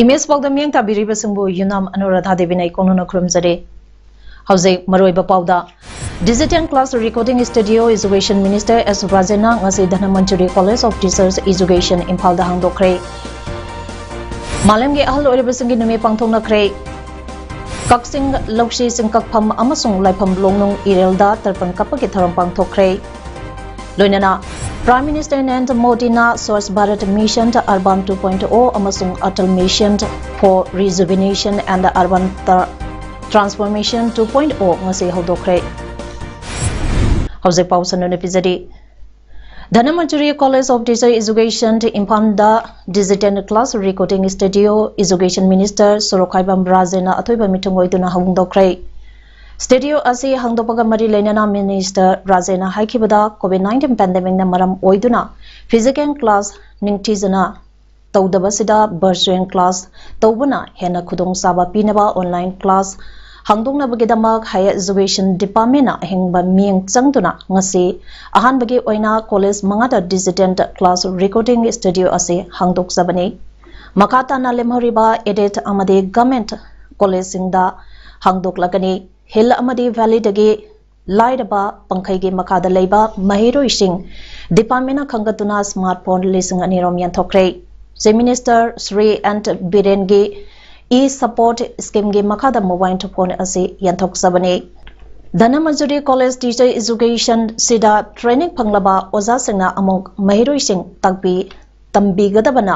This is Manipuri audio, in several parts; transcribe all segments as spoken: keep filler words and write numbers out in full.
ꯏꯃꯦꯖ ꯄꯥꯎꯗ ꯃꯤꯠꯌꯦꯡ ꯇꯥꯕꯤꯔꯤꯕꯁꯤꯡꯕꯨ ꯌꯨꯅꯥꯝ ꯑꯅꯨꯔꯥꯙꯥ ꯗꯦꯕꯤꯅ ꯏꯀꯣꯟꯅꯅ ꯈꯨꯔꯨꯝꯖꯔꯤ꯫ ꯍꯧꯖꯤꯛ ꯃꯔꯨꯑꯣꯏꯕ ꯄꯥꯎꯗ, Digital Class Recording Studio Education Minister S ꯔꯥꯖꯦꯟꯅ ꯉꯁꯤ Dhanamanjuri College of Teachers Education ꯏꯝꯐꯥꯜꯗ ꯍꯥꯡꯗꯣꯛꯈ꯭ꯔꯦ꯫ ꯃꯥꯂꯦꯝꯒꯤ ꯑꯍꯜ ꯑꯣꯏꯔꯕꯁꯤꯡꯒꯤ ꯅꯨꯃꯤꯠ ꯄꯥꯡꯊꯣꯛꯅꯈ꯭ꯔꯦ꯫ ꯀꯛꯆꯤꯡ ꯂꯧꯁꯤ ꯆꯤꯡꯀꯛꯐꯝ ꯑꯃꯁꯨꯡ ꯂꯥꯏꯐꯝ ꯂꯣꯡꯅꯨꯡ ꯏꯔꯦꯜꯗ ꯇꯔꯄꯟ ꯀꯞꯄꯒꯤ ꯊꯧꯔꯝ ꯄꯥꯡꯊꯣꯛꯈ꯭ꯔꯦ꯫ ꯂꯣꯏꯅꯅ Prime Minister ꯅꯔꯦꯟꯗ꯭ꯔ ꯃꯣꯗꯤꯅ Swachh Bharat Mission, Urban two point oh ꯑꯃꯁꯨꯡ Atal Mission for Rejuvenation and Urban Tra-, Transformation two point oh ꯉꯁꯤ ꯍꯧꯗꯣꯛꯈ꯭ꯔꯦ꯫ ꯍꯧꯖꯤꯛ ꯄꯥꯎ ꯁꯟꯗꯣꯛꯅ ꯄꯤꯖꯔꯤ꯫ Dhanamanjuri College of Teacher Education ꯏꯝꯐꯥꯜꯗ Digital Class Recording Studio Education Minister ꯁꯣꯔꯣꯛꯈꯥꯏꯕꯝ ꯔꯥꯖꯦꯟꯅ ꯑꯊꯣꯏꯕ ꯃꯤꯊꯨꯡ ꯑꯣꯏꯗꯨꯅ ꯍꯧꯗꯣꯛꯈ꯭ꯔꯦ꯫ Studio ꯑꯁꯤ ꯍꯥꯡꯗꯣꯛꯄꯒ ꯃꯔꯤ ꯂꯩꯅꯅ Minister ꯔꯥꯖꯦꯟꯅ ꯍꯥꯏꯈꯤꯕꯗ, COVID nineteen pandemic ꯅ ꯃꯔꯝ ꯑꯣꯏꯗꯨꯅ physical class ꯅꯤꯡꯊꯤꯖꯅ ꯇꯧꯗꯕꯁꯤꯗ virtual class ꯇꯧꯕꯅ ꯍꯦꯟꯅ ꯈꯨꯗꯣꯡꯆꯥꯕ ꯄꯤꯅꯕ online class ꯍꯥꯡꯗꯣꯛꯅꯕꯒꯤꯗꯃꯛ Higher Education Department ꯅ ꯑꯍꯤꯡꯕ ꯃꯤꯠꯌꯦꯡ ꯆꯪꯗꯨꯅ ꯉꯁꯤ ꯑꯍꯥꯟꯕꯒꯤ ꯑꯣꯏꯅ college ꯃꯉꯥꯗ digital class recording studio ꯑꯁꯤ ꯍꯥꯡꯗꯣꯛꯆꯕꯅꯤ꯫ ꯃꯈꯥ ꯇꯥꯅ ꯂꯦꯝꯍꯧꯔꯤꯕ aided ꯑꯃꯗꯤ government college ꯁꯤꯡꯗ ꯍꯥꯡꯗꯣꯛꯂꯒꯅꯤ꯫ Hill ꯑꯃꯗꯤ Valley ꯗꯒꯤ ꯂꯥꯏꯔꯕ ꯄꯪꯈꯩꯒꯤ ꯃꯈꯥꯗ ꯂꯩꯕ ꯃꯍꯩꯔꯣꯏꯁꯤꯡ department ꯅ ꯈꯟꯒꯠꯇꯨꯅ smart phone ꯂꯤꯁꯤꯡ ꯑꯅꯤ ꯔꯣꯝ ꯌꯦꯟꯊꯣꯛꯈ꯭ꯔꯦ꯫ Chief Minister ꯁ꯭ꯔꯤ ꯑꯦꯟ ꯕꯤꯔꯦꯟꯒꯤ e-support scheme ꯒꯤ ꯃꯈꯥꯗ mobile phone ꯑꯁꯤ ꯌꯦꯟꯊꯣꯛꯆꯕꯅꯤ꯫ ꯙꯅꯃꯟꯖꯨꯔꯤ College Teacher Education ꯁꯤꯗ training ꯐꯪꯂꯕ ꯑꯣꯖꯥꯁꯤꯡꯅ ꯑꯃꯨꯛ ꯃꯍꯩꯔꯣꯏꯁꯤꯡ ꯇꯥꯛꯄꯤ ꯇꯝꯕꯤꯒꯗꯕꯅ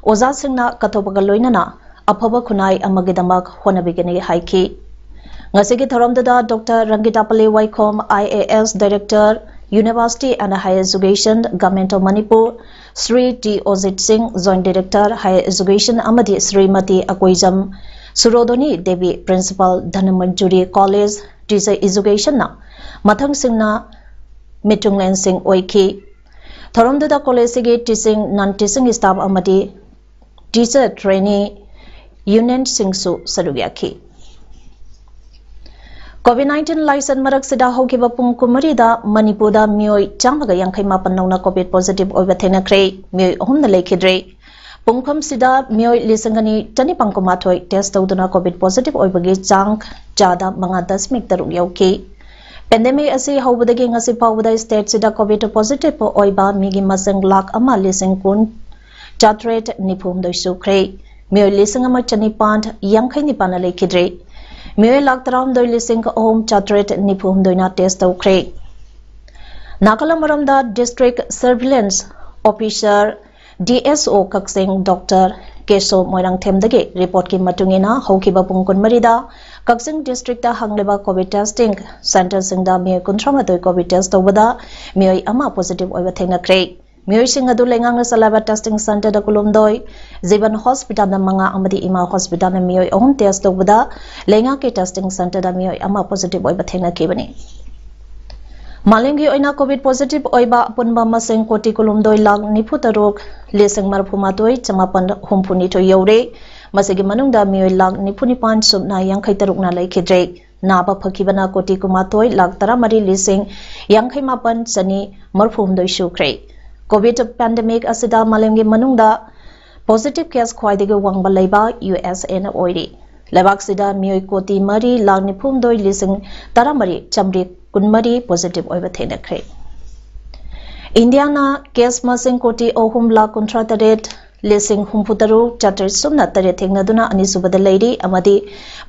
ꯑꯣꯖꯥꯁꯤꯡꯅ ꯀꯠꯊꯣꯛꯄꯒ ꯂꯣꯏꯅꯅ ꯑꯐꯕ ꯈꯨꯟꯅꯥꯏ ꯑꯃꯒꯤꯗꯃꯛ ꯍꯣꯠꯅꯕꯤꯒꯅꯤ ꯍꯥꯏꯈꯤ꯫ ꯉꯁꯤꯒꯤ ꯊꯧꯔꯝꯗꯨꯗ Doctor ꯔꯪꯒꯤꯇꯥꯄꯜꯂꯤ ꯋꯥꯏꯈꯣꯝ, I A S Director, University and Higher Education, Government of Manipur, Shri T Ojit Singh, Joint Director, Higher Education, ꯑꯃꯗꯤ Shrimati Akoijam ꯁꯨꯔꯣꯗꯣꯅꯤ Devi, Principal, Dhanamanjuri College, Teacher Educationꯅ ꯃꯊꯪꯁꯤꯡꯅ ꯃꯤꯇꯨꯡꯂꯦꯟꯁꯤꯡ ꯑꯣꯏꯈꯤ꯫ ꯊꯧꯔꯝꯗꯨꯗ ꯀꯣꯂꯦꯖꯁꯤꯒꯤ teaching, non teaching staff ꯑꯃꯗꯤ teacher trainee unionꯁꯤꯡꯁꯨ ꯁꯔꯨꯛ ꯌꯥꯈꯤ꯫ COVID nineteen ꯂꯥꯏꯆꯠ ꯃꯔꯛꯁꯤꯗ ꯍꯧꯈꯤꯕ ꯄꯨꯡ ꯀꯨꯟꯃꯔꯤꯗ ꯃꯅꯤꯄꯨꯔꯗ ꯃꯤꯑꯣꯏ ꯆꯥꯝꯃꯒ ꯌꯥꯡꯈꯩ ꯃꯥꯄꯟ ꯅꯧꯅ COVID positive ꯑꯣꯏꯕ ꯊꯦꯡꯅꯈ꯭ꯔꯦ꯫ ꯃꯤꯑꯣꯏ ꯑꯍꯨꯝꯅ ꯂꯩꯈꯤꯗ꯭ꯔꯦ꯫ ꯄꯨꯡꯐꯝꯁꯤꯗ ꯃꯤꯑꯣꯏ ꯂꯤꯁꯤꯡ ꯑꯅꯤ ꯆꯅꯤꯄꯥꯟ ꯀꯨꯟꯃꯥꯊꯣꯏ test ꯇꯧꯗꯨꯅ COVID positive ꯑꯣꯏꯕꯒꯤ ꯆꯥꯡ ꯆꯥꯗ ꯃꯉꯥ ꯗꯁꯃꯤꯛ ꯇꯔꯨꯛ ꯌꯧꯈꯤ꯫ Pandemic ꯑꯁꯤ ꯍꯧꯕꯗꯒꯤ ꯉꯁꯤ ꯐꯥꯎꯕꯗ stateꯁꯤꯗ COVID positive ꯑꯣꯏꯕ ꯃꯤꯒꯤ ꯃꯁꯤꯡ ꯂꯥꯈ ꯑꯃ ꯂꯤꯁꯤꯡ ꯀꯨꯟ ꯆꯥꯇ꯭ꯔꯦꯠ ꯅꯤꯐꯨ ꯍꯨꯝꯗꯣꯏ ꯁꯨꯈ꯭ꯔꯦ꯫ ꯃꯤꯑꯣꯏ ꯂꯤꯁꯤꯡ ꯑꯃ ꯆꯅꯤꯄꯥꯟ ꯌꯥꯡꯈꯩ ꯅꯤꯄꯥꯟꯅ ꯂꯩꯈꯤꯗ꯭ꯔꯦ꯫ ꯃꯤꯑꯣꯏ ꯂꯥꯈ ꯇꯔꯥꯍꯨꯝꯗꯣꯏ ꯂꯤꯁꯤꯡ ꯑꯍꯨꯝ ꯆꯥꯇ꯭ꯔꯦꯠ ꯅꯤꯐꯨ ꯍꯨꯝꯗꯣꯏꯅ test ꯇꯧꯈ꯭ꯔꯦ꯫ ꯅꯥꯀꯜ ꯑꯃꯔꯣꯝꯗ District Surveillance Officer, DSO ꯀꯛꯆꯤꯡ, Doctor ꯀꯦꯁꯣ ꯃꯣꯏꯔꯥꯡꯊꯦꯝꯗꯒꯤ reportꯀꯤ ꯃꯇꯨꯡ ꯏꯟꯅ ꯍꯧꯈꯤꯕ ꯄꯨꯡ ꯀꯨꯟꯃꯔꯤꯗ ꯀꯛꯆꯤꯡ districtꯇ ꯍꯥꯡꯂꯤꯕ COVID testing centreꯁꯤꯡꯗ ꯃꯤꯑꯣꯏ ꯀꯨꯟꯊ꯭ꯔꯥ ꯃꯥꯊꯣꯏ COVID test ꯇꯧꯕꯗ ꯃꯤꯑꯣꯏ ꯑꯃ positive ꯑꯣꯏꯕ ꯊꯦꯡꯅꯈ꯭ꯔꯦ꯫ ꯃꯤꯑꯣꯏꯁꯤꯡ ꯑꯗꯨ ꯂꯩꯉꯥꯛꯅ ꯆꯂꯥꯏꯕ testing centreꯗ ꯀꯨꯟꯍꯨꯝꯗꯣꯏ, ꯖꯤꯕꯟ hospitalꯗ ꯃꯉꯥ ꯑꯃꯗꯤ ꯏꯃꯥ hospitalꯅ ꯃꯤꯑꯣꯏ ꯑꯍꯨꯝ test ꯇꯧꯕꯗ ꯂꯩꯉꯥꯛꯀꯤ testing centreꯗ ꯃꯤꯑꯣꯏ ꯑꯃ positive ꯑꯣꯏꯕ ꯊꯦꯡꯅꯈꯤꯕꯅꯤ꯫ ꯃꯥꯂꯦꯝꯒꯤ ꯑꯣꯏꯅ COVID positive ꯑꯣꯏꯕ ꯑꯄꯨꯟꯕ ꯃꯁꯤꯡ ꯀꯣꯇꯤ ꯀꯨꯟꯍꯨꯝꯗꯣꯏ ꯂꯥꯈ ꯅꯤꯐꯨ ꯇꯔꯨꯛ ꯂꯤꯁꯤꯡ ꯃꯔꯤꯐꯨ ꯃꯥꯊꯣꯏ ꯆꯃꯥꯄꯟ ꯍꯨꯝꯐꯨ ꯅꯤꯊꯣꯏ ꯌꯧꯔꯦ꯫ ꯃꯁꯤꯒꯤ ꯃꯅꯨꯡꯗ ꯃꯤꯑꯣꯏ ꯂꯥꯈ ꯅꯤꯐꯨ ꯅꯤꯄꯥꯟ ꯁꯨꯞꯅ ꯌꯥꯡꯈꯩ ꯇꯔꯨꯛꯅ ꯂꯩꯈꯤꯗ꯭ꯔꯦ꯫ ꯅꯥꯕ ꯐꯈꯤꯕꯅ ꯀꯣꯇꯤ ꯀꯨꯟꯃꯥꯊꯣꯏ ꯂꯥꯈ ꯇꯔꯥꯃꯔꯤ ꯂꯤꯁꯤꯡ ꯌꯥꯡꯈꯩ ꯃꯥꯄꯟ ꯆꯅꯤ ꯃꯔꯤꯐꯨ ꯍꯨꯝꯗꯣꯏ ꯁꯨꯈ꯭ꯔꯦ꯫ COVID pandemic ꯑꯁꯤꯗ ꯃꯥꯂꯦꯝꯒꯤ ꯃꯅꯨꯡꯗ positive case ꯈ꯭ꯋꯥꯏꯗꯒꯤ ꯋꯥꯡꯕ ꯂꯩꯕꯥꯛ USAꯅ ꯑꯣꯏꯔꯤ꯫ ꯂꯩꯕꯥꯛꯁꯤꯗ ꯃꯤꯑꯣꯏ ꯀꯣꯇꯤ ꯃꯔꯤ ꯂꯥꯈ ꯅꯤꯐꯨ ꯍꯨꯝꯗꯣꯏ ꯂꯤꯁꯤꯡ ꯇꯔꯥꯃꯔꯤ ꯆꯥꯃꯔꯤ ꯀꯨꯟꯃꯔꯤ positive ꯑꯣꯏꯕ ꯊꯦꯡꯅꯈ꯭ꯔꯦ꯫ ꯏꯟꯗꯤꯌꯥꯅ case ꯃꯁꯤꯡ ꯀꯣꯇꯤ ꯑꯍꯨꯝ ꯂꯥꯈ ꯀꯨꯟꯊ꯭ꯔꯥ ꯇꯔꯦꯠ ꯂꯤꯁꯤꯡ ꯍꯨꯝꯐꯨ ꯇꯔꯨꯛ ꯆꯥꯇ꯭ꯔꯦꯠ ꯁꯨꯞꯅ ꯇꯔꯦꯠ ꯊꯦꯡꯅꯗꯨꯅ ꯑꯅꯤꯁꯨꯕꯗ ꯂꯩꯔꯤ, ꯑꯃꯗꯤ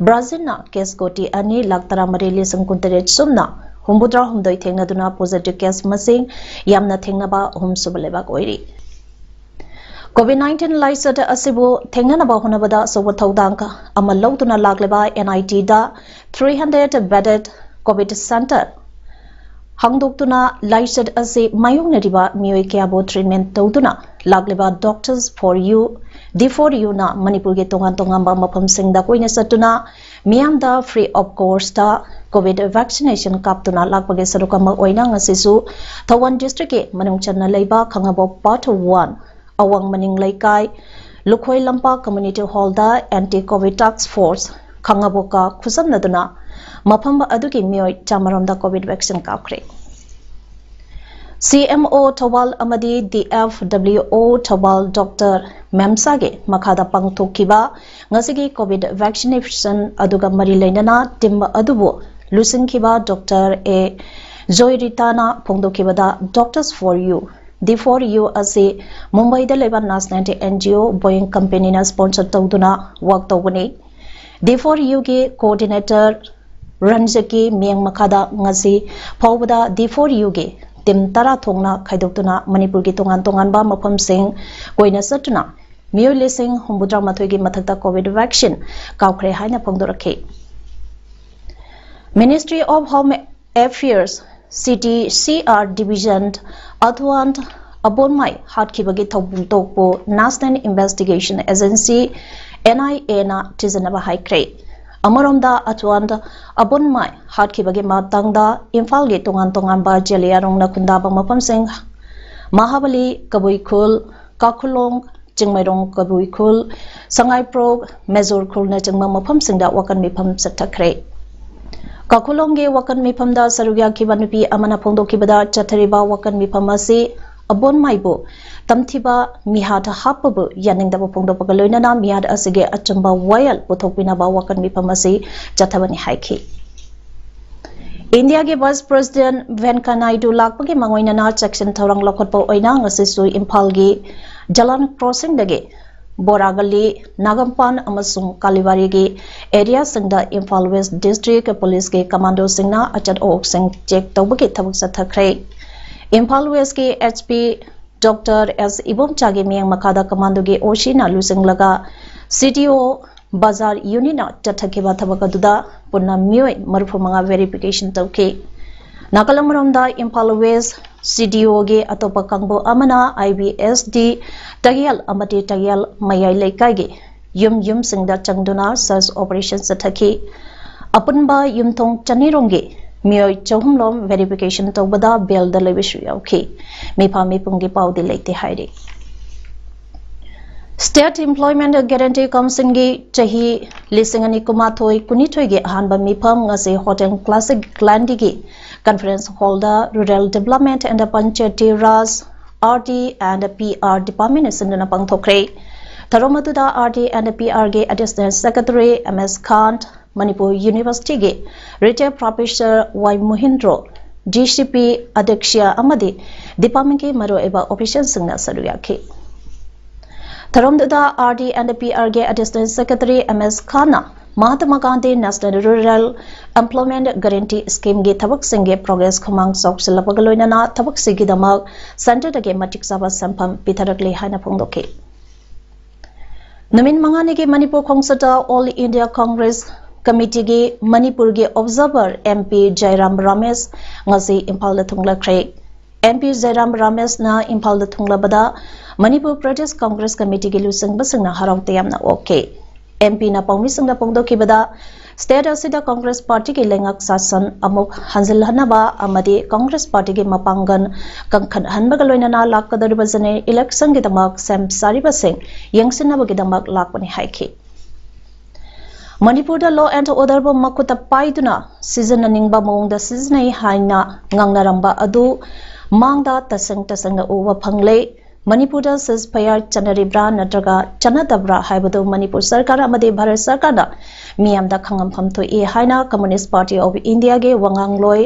ꯕ꯭ꯔꯥꯖꯤꯜꯅ case ꯀꯣꯇꯤ ꯑꯅꯤ ꯂꯥꯈ ꯇꯔꯥꯃꯔꯤ ꯂꯤꯁꯤꯡ ꯀꯨꯟꯇꯔꯦꯠ ꯁꯨꯞꯅ ꯍꯨꯝꯐꯨꯇꯔꯥ ꯍꯨꯝꯗꯣꯏ ꯊꯦꯡꯅꯗꯨꯅ positive case ꯃꯁꯤꯡ ꯌꯥꯝꯅ ꯊꯦꯡꯅꯕ ꯑꯍꯨꯝꯁꯨꯕ ꯂꯩꯕꯥꯛ ꯑꯣꯏꯔꯤ꯫ COVID nineteen ꯂꯥꯏꯆꯠ ꯑꯁꯤꯕꯨ ꯊꯦꯡꯅꯅꯕ ꯍꯣꯠꯅꯕꯗ ꯑꯆꯧꯕ ꯊꯧꯗꯥꯡ ꯑꯃ ꯂꯧꯗꯨꯅ ꯂꯥꯛꯂꯤꯕ NITꯗ three hundred bedded COVID centre ꯍꯥꯡꯗꯣꯛꯇꯨꯅ ꯂꯥꯏꯆꯠ ꯑꯁꯤ ꯃꯥꯌꯣꯛꯅꯔꯤꯕ ꯃꯤꯑꯣꯏ ꯀꯌꯥꯕꯨ treatment ꯇꯧꯗꯨꯅ ꯂꯥꯛꯂꯤꯕ Doctors for You, D for You ꯅ ꯃꯅꯤꯄꯨꯔꯒꯤ ꯇꯣꯉꯥꯟ ꯇꯣꯉꯥꯟꯕ ꯃꯐꯝꯁꯤꯡꯗ ꯀꯣꯏꯅ ꯆꯠꯇꯨꯅ ꯃꯤꯌꯥꯝꯗ free of cost ꯇ COVID vaccination ꯀꯥꯞꯇꯨꯅ ꯂꯥꯛꯄꯒꯤ ꯁꯔꯨꯛ ꯑꯃ ꯑꯣꯏꯅ ꯉꯁꯤꯁꯨ ꯊꯧꯕꯥꯜ district ꯀꯤ ꯃꯅꯨꯡ ꯆꯟꯅ ꯂꯩꯕ ꯈꯥꯉꯕꯣꯛ Part One ꯑꯋꯥꯡ ꯃꯅꯤꯡ ꯂꯩꯀꯥꯏ ꯂꯨꯈꯣꯏ ꯂꯝꯄꯥꯛ Community Hall ꯗ Anti COVID Task Force ꯈꯥꯉꯕꯣꯛꯀ ꯈꯨꯠꯁꯝꯅꯗꯨꯅ ꯃꯐꯝ ꯑꯗꯨꯒꯤ ꯃꯤꯑꯣꯏ ꯆꯥꯃꯔꯣꯝꯗ COVID vaccine ꯀꯥꯞꯈ꯭ꯔꯦ꯫ C M O Thoubal ꯑꯃꯗꯤ D F W O Thoubal Doctor ꯃꯦꯝꯁꯥꯒꯤ ꯃꯈꯥꯗ ꯄꯥꯡꯊꯣꯛꯈꯤꯕ ꯉꯁꯤꯒꯤ COVID vaccination ꯑꯗꯨꯒ ꯃꯔꯤ ꯂꯩꯅꯅ team ꯑꯗꯨꯕꯨ ꯂꯨꯆꯤꯡꯈꯤꯕ Doctor A ꯖꯣꯏꯔꯤꯇꯥꯅ ꯐꯣꯡꯗꯣꯛꯈꯤꯕꯗ, Doctors for You, D for You ꯑꯁꯤ ꯃꯨꯝꯕꯥꯏꯗ ꯂꯩꯕ national N G O Boeing company ꯅ sponsor ꯇꯧꯗꯨꯅ work ꯇꯧꯕꯅꯤ꯫ D for You ꯒꯤ coordinator ꯔꯟꯖꯤꯠꯀꯤ ꯃꯤꯠꯌꯦꯡ ꯃꯈꯥꯗ ꯉꯁꯤ ꯐꯥꯎꯕꯗ D for You ꯒꯤ team ꯇꯔꯥ ꯊꯣꯛꯅ ꯈꯥꯏꯗꯣꯛꯇꯨꯅ ꯃꯅꯤꯄꯨꯔꯒꯤ ꯇꯣꯉꯥꯟ ꯇꯣꯉꯥꯟꯕ ꯃꯐꯝꯁꯤꯡ ꯀꯣꯏꯅ ꯆꯠꯇꯨꯅ ꯃꯤꯑꯣꯏ ꯂꯤꯁꯤꯡ ꯍꯨꯝꯐꯨꯇꯔꯥ ꯃꯥꯊꯣꯏꯒꯤ ꯃꯊꯛꯇ COVID vaccine ꯀꯥꯞꯈ꯭ꯔꯦ ꯍꯥꯏꯅ ꯐꯣꯡꯗꯣꯔꯛꯈꯤ꯫ Ministry of Home Affairs, City C R Division, ꯑꯊꯨꯋꯥꯟ ꯑꯕꯣꯟꯃꯥꯏ ꯍꯥꯠꯈꯤꯕꯒꯤ ꯊꯧꯗꯣꯛꯄꯨ National Investigation Agency, N I A ꯅ ꯊꯤꯖꯤꯟꯅꯕ ꯍꯥꯏꯈ꯭ꯔꯦ꯫ ꯑꯃꯔꯣꯝꯗ, ꯑꯊꯨꯋꯥꯟ ꯑꯕꯣꯟꯃꯥꯏ ꯍꯥꯠꯈꯤꯕꯒꯤ ꯃꯇꯥꯡꯗ ꯏꯝꯐꯥꯜꯒꯤ ꯇꯣꯉꯥꯟ ꯇꯣꯉꯥꯟꯕ ꯖꯦꯂꯤꯌꯥꯡꯔꯣꯡꯅ ꯈꯨꯟꯗꯥꯕ ꯃꯐꯝꯁꯤꯡ, ꯃꯍꯥꯕꯂꯤ, ꯀꯕꯨꯏ ꯈꯨꯜ, ꯀꯥꯈꯨꯂꯣꯡ, ꯆꯤꯡꯃꯩꯔꯣꯡ ꯀꯕꯨꯏ ꯈꯨꯜ, ꯁꯉꯥꯏꯄ꯭ꯔꯧ, ꯃꯦꯖꯣꯔ ꯈꯨꯜꯅꯆꯤꯡꯕ ꯃꯐꯝꯁꯤꯡꯗ ꯋꯥꯀꯟ ꯃꯤꯐꯝ ꯆꯠꯊꯈ꯭ꯔꯦ꯫ ꯀꯥꯈꯨꯂꯣꯡꯒꯤ ꯋꯥꯀꯟ ꯃꯤꯐꯝꯗ ꯁꯔꯨꯛ ꯌꯥꯈꯤꯕ ꯅꯨꯄꯤ ꯑꯃꯅ ꯐꯣꯡꯗꯣꯛꯈꯤꯕꯗ, ꯆꯠꯊꯔꯤꯕ ꯋꯥꯀꯟ ꯃꯤꯐꯝ ꯑꯁꯤ ꯑꯕꯣꯟꯃꯥꯏꯕꯨ ꯇꯝꯊꯤꯕ ꯃꯤꯍꯥꯠ ꯍꯥꯞꯄꯕꯨ ꯌꯥꯅꯤꯡꯗꯕ ꯐꯣꯡꯗꯣꯛꯄꯒ ꯂꯣꯏꯅꯅ ꯃꯤꯍꯥꯠ ꯑꯁꯤꯒꯤ ꯑꯆꯨꯝꯕ ꯋꯥꯌꯦꯜ ꯄꯨꯊꯣꯛꯄꯤꯅꯕ ꯋꯥꯀꯟ ꯃꯤꯐꯝ ꯑꯁꯤ ꯆꯠꯊꯕꯅꯤ ꯍꯥꯏꯈꯤ꯫ ꯏꯟꯗꯤꯌꯥꯒꯤ Vice President ꯚꯦꯡꯀꯌꯥ ꯅꯥꯏꯗꯨ ꯂꯥꯛꯄꯒꯤ ꯃꯥꯡꯑꯣꯏꯅꯅ ꯆꯦꯛꯁꯤꯟ ꯊꯧꯔꯥꯡ ꯂꯧꯈꯠꯄ ꯑꯣꯏꯅ ꯉꯁꯤꯁꯨ ꯏꯝꯐꯥꯜꯒꯤ ꯖꯂꯥꯟ crossing ꯗꯒꯤ ꯕꯣꯔꯥꯒꯂꯤ, ꯅꯥꯒꯝꯄꯥꯟ ꯑꯃꯁꯨꯡ ꯀꯥꯂꯤꯕꯥꯔꯤꯒꯤ area ꯁꯤꯡꯗ ꯏꯝꯐꯥꯜ West District Police ꯀꯤ commando ꯁꯤꯡꯅ ꯑꯆꯠ ꯑꯋꯣꯛꯁꯤꯡ check ꯇꯧꯕꯒꯤ ꯊꯕꯛ ꯆꯠꯊꯈ꯭ꯔꯦ꯫ ꯏꯝꯐꯥꯜ West ꯀꯤ S P Doctor S ꯏꯕꯣꯝꯆꯥꯒꯤ ꯃꯤꯠꯌꯦꯡ ꯃꯈꯥꯗ commando ꯒꯤ O C ꯅ ꯂꯨꯆꯤꯡꯂꯒ C D O ꯕꯖꯥꯔ unit ꯅ ꯆꯠꯊꯈꯤꯕ ꯊꯕꯛ ꯑꯗꯨꯗ ꯄꯨꯟꯅ ꯃꯤꯑꯣꯏ ꯃꯔꯤꯐꯨ ꯃꯉꯥ verification ꯇꯧꯈꯤ꯫ ꯅꯥꯀꯜ ꯑꯃꯔꯣꯝꯗ ꯏꯝꯐꯥꯜ ꯋꯦꯁ ꯁꯤ ꯗꯤ ꯑꯣꯒꯤ ꯑꯇꯣꯞꯄ ꯀꯥꯡꯕꯨ ꯑꯃꯅ ꯑꯥꯏ ꯕꯤ ꯑꯦꯁ ꯗꯤ ꯇꯒꯦꯜ ꯑꯃꯗꯤ ꯇꯒꯦꯜ ꯃꯌꯥꯏ ꯂꯩꯀꯥꯏꯒꯤ ꯌꯨꯝ ꯌꯨꯝꯁꯤꯡꯗ ꯆꯪꯗꯨꯅ ꯁꯔꯆ ꯑꯣꯄꯔꯦꯁꯟ ꯆꯠꯊꯈꯤ꯫ ꯑꯄꯨꯟꯕ ꯌꯨꯝꯊꯣꯡ ꯆꯅꯤꯔꯣꯝꯒꯤ ꯃꯤꯑꯣꯏ ꯆꯍꯨꯝ ꯂꯣꯝ ꯚꯦꯔꯤꯐꯤꯀꯦꯁꯟ ꯇꯧꯕꯗ ꯕꯦꯜꯗ ꯂꯩꯕꯁꯨ ꯌꯥꯎꯈꯤ꯫ ꯃꯤꯐꯥ ꯃꯤꯄꯨꯝꯒꯤ ꯄꯥꯎꯗꯤ ꯂꯩꯇꯦ ꯍꯥꯏꯔꯤ꯫ State Employment Guarantee Councilꯒꯤ ꯆꯍꯤ ꯂꯤꯁꯤꯡ ꯑꯅꯤ ꯀꯨꯟꯃꯥꯊꯣꯏ ꯀꯨꯟꯅꯤꯊꯣꯏꯒꯤ ꯑꯍꯥꯟꯕ ꯃꯤꯐꯝ ꯉꯁꯤ Hotel Classic Glandiꯒꯤ conference hallꯗ Rural Development and Panchayati Raj, R D and P R departmentꯅ ꯁꯤꯟꯗꯨꯅ ꯄꯥꯡꯊꯣꯛꯈ꯭ꯔꯦ꯫ ꯊꯧꯔꯝ ꯑꯗꯨꯗ R D and P Rꯒꯤ Additional Secretary M S Khan, Manipur ꯌꯨꯅꯤꯚꯔꯁꯤꯇꯤꯒꯤ retired professor ꯋꯥꯏ ꯃꯣꯍꯤꯟꯗ꯭ꯔꯣ, D C P ꯑꯗ꯭ꯌꯛꯁ ꯑꯃꯗꯤ departmentꯀꯤ ꯃꯔꯨꯑꯣꯏꯕ officialꯁꯤꯡꯅ ꯁꯔꯨꯛ ꯌꯥꯈꯤ꯫ ꯊꯧꯔꯝꯗꯨꯗ R D and P Rꯒꯤ Additional Secretary M S Khanꯅ Mahatma Gandhi National Rural Employment Guarantee Schemeꯒꯤ ꯊꯕꯛꯁꯤꯡꯒꯤ progress ꯈꯨꯃꯥꯡ ꯆꯥꯎꯁꯤꯜꯂꯛꯄꯒ ꯂꯣꯏꯅꯅ ꯊꯕꯛꯁꯤꯒꯤꯗꯃꯛ centreꯗꯒꯤ ꯃꯇꯤꯛ ꯆꯥꯕ ꯁꯦꯟꯐꯝ ꯄꯤꯊꯔꯛꯂꯤ ꯍꯥꯏꯅ ꯐꯣꯡꯗꯣꯛꯈꯤ꯫ ꯅꯨꯃꯤꯠ ꯃꯉꯥꯅꯤꯒꯤ ꯃꯅꯤꯄꯨꯔ ꯈꯣꯡꯆꯠꯇ All India Congress Committeeꯒꯤ ꯃꯅꯤꯄꯨꯔꯒꯤ observer M P ꯖꯌꯔꯥꯝ ꯔꯥꯃꯦꯁ ꯉꯁꯤ ꯏꯝꯐꯥꯜꯗ ꯊꯨꯡꯂꯈ꯭ꯔꯦ꯫ M P ꯖꯌꯔꯥꯝ ꯔꯥꯃꯦꯁꯅ ꯏꯝꯐꯥꯜꯗ ꯊꯨꯡꯂꯕꯗ ꯃꯅꯤꯄꯨꯔ ꯄ꯭ꯔꯗꯦꯁ ꯀꯪꯒ꯭ꯔꯦꯁ ꯀꯃꯤꯇꯤꯒꯤ ꯂꯨꯆꯤꯡꯕꯁꯤꯡꯅ ꯍꯔꯥꯎ ꯇꯌꯥꯝꯅ ꯑꯣꯛꯈꯤ꯫ M Pꯅ ꯄꯥꯎꯃꯤꯁꯤꯡꯗ ꯐꯣꯡꯗꯣꯛꯈꯤꯕꯗ, state ꯑꯁꯤꯗ ꯀꯪꯒ꯭ꯔꯦꯁ ꯄꯥꯔꯇꯤꯒꯤ ꯂꯩꯉꯥꯛ ꯁꯥꯁꯟ ꯑꯃꯨꯛ ꯍꯟꯖꯤꯜꯍꯟꯅꯕ ꯑꯃꯗꯤ ꯀꯪꯒ꯭ꯔꯦꯁ ꯄꯥꯔꯇꯤꯒꯤ ꯃꯄꯥꯡꯒꯜ ꯀꯟꯈꯠꯍꯟꯕꯒ ꯂꯣꯏꯅꯅ ꯂꯥꯛꯀꯗꯧꯔꯤꯕ general electionꯒꯤꯗꯃꯛ ꯁꯦꯝ ꯁꯥꯔꯤꯕꯁꯤꯡ ꯌꯦꯡꯁꯤꯟꯅꯕꯒꯤꯗꯃꯛ ꯂꯥꯛꯄꯅꯤ ꯍꯥꯏꯈꯤ꯫ ꯃꯅꯤꯄꯨꯔꯗ law and orderꯕꯨ ꯃꯈꯨꯠꯇ ꯄꯥꯏꯗꯨꯅ ꯁꯤꯖꯤꯟꯅꯅꯤꯡꯕ ꯃꯑꯣꯡꯗ ꯁꯤꯖꯤꯟꯅꯩ ꯍꯥꯏꯅ ꯉꯥꯡꯅꯔꯝꯕ ꯑꯗꯨ ꯃꯥꯡꯗ ꯇꯁꯦꯡ ꯇꯁꯦꯡꯅ ꯎꯕ ꯐꯪꯂꯦ꯫ ꯃꯅꯤꯄꯨꯔꯗ ceasefire ꯆꯠꯅꯔꯤꯕ꯭ꯔꯥ ꯅꯠꯇ꯭ꯔꯒ ꯆꯠꯅꯗꯕ꯭ꯔꯥ ꯍꯥꯏꯕꯗꯨ ꯃꯅꯤꯄꯨꯔ ꯁꯔꯀꯥꯔ ꯑꯃꯗꯤ ꯚꯥꯔꯠ ꯁꯔꯀꯥꯔꯅ ꯃꯤꯌꯥꯝꯗ ꯈꯪꯍꯟꯐꯝ ꯊꯣꯛꯏ ꯍꯥꯏꯅ Communist Party of Indiaꯒꯤ ꯋꯥꯉꯥꯡꯂꯣꯏ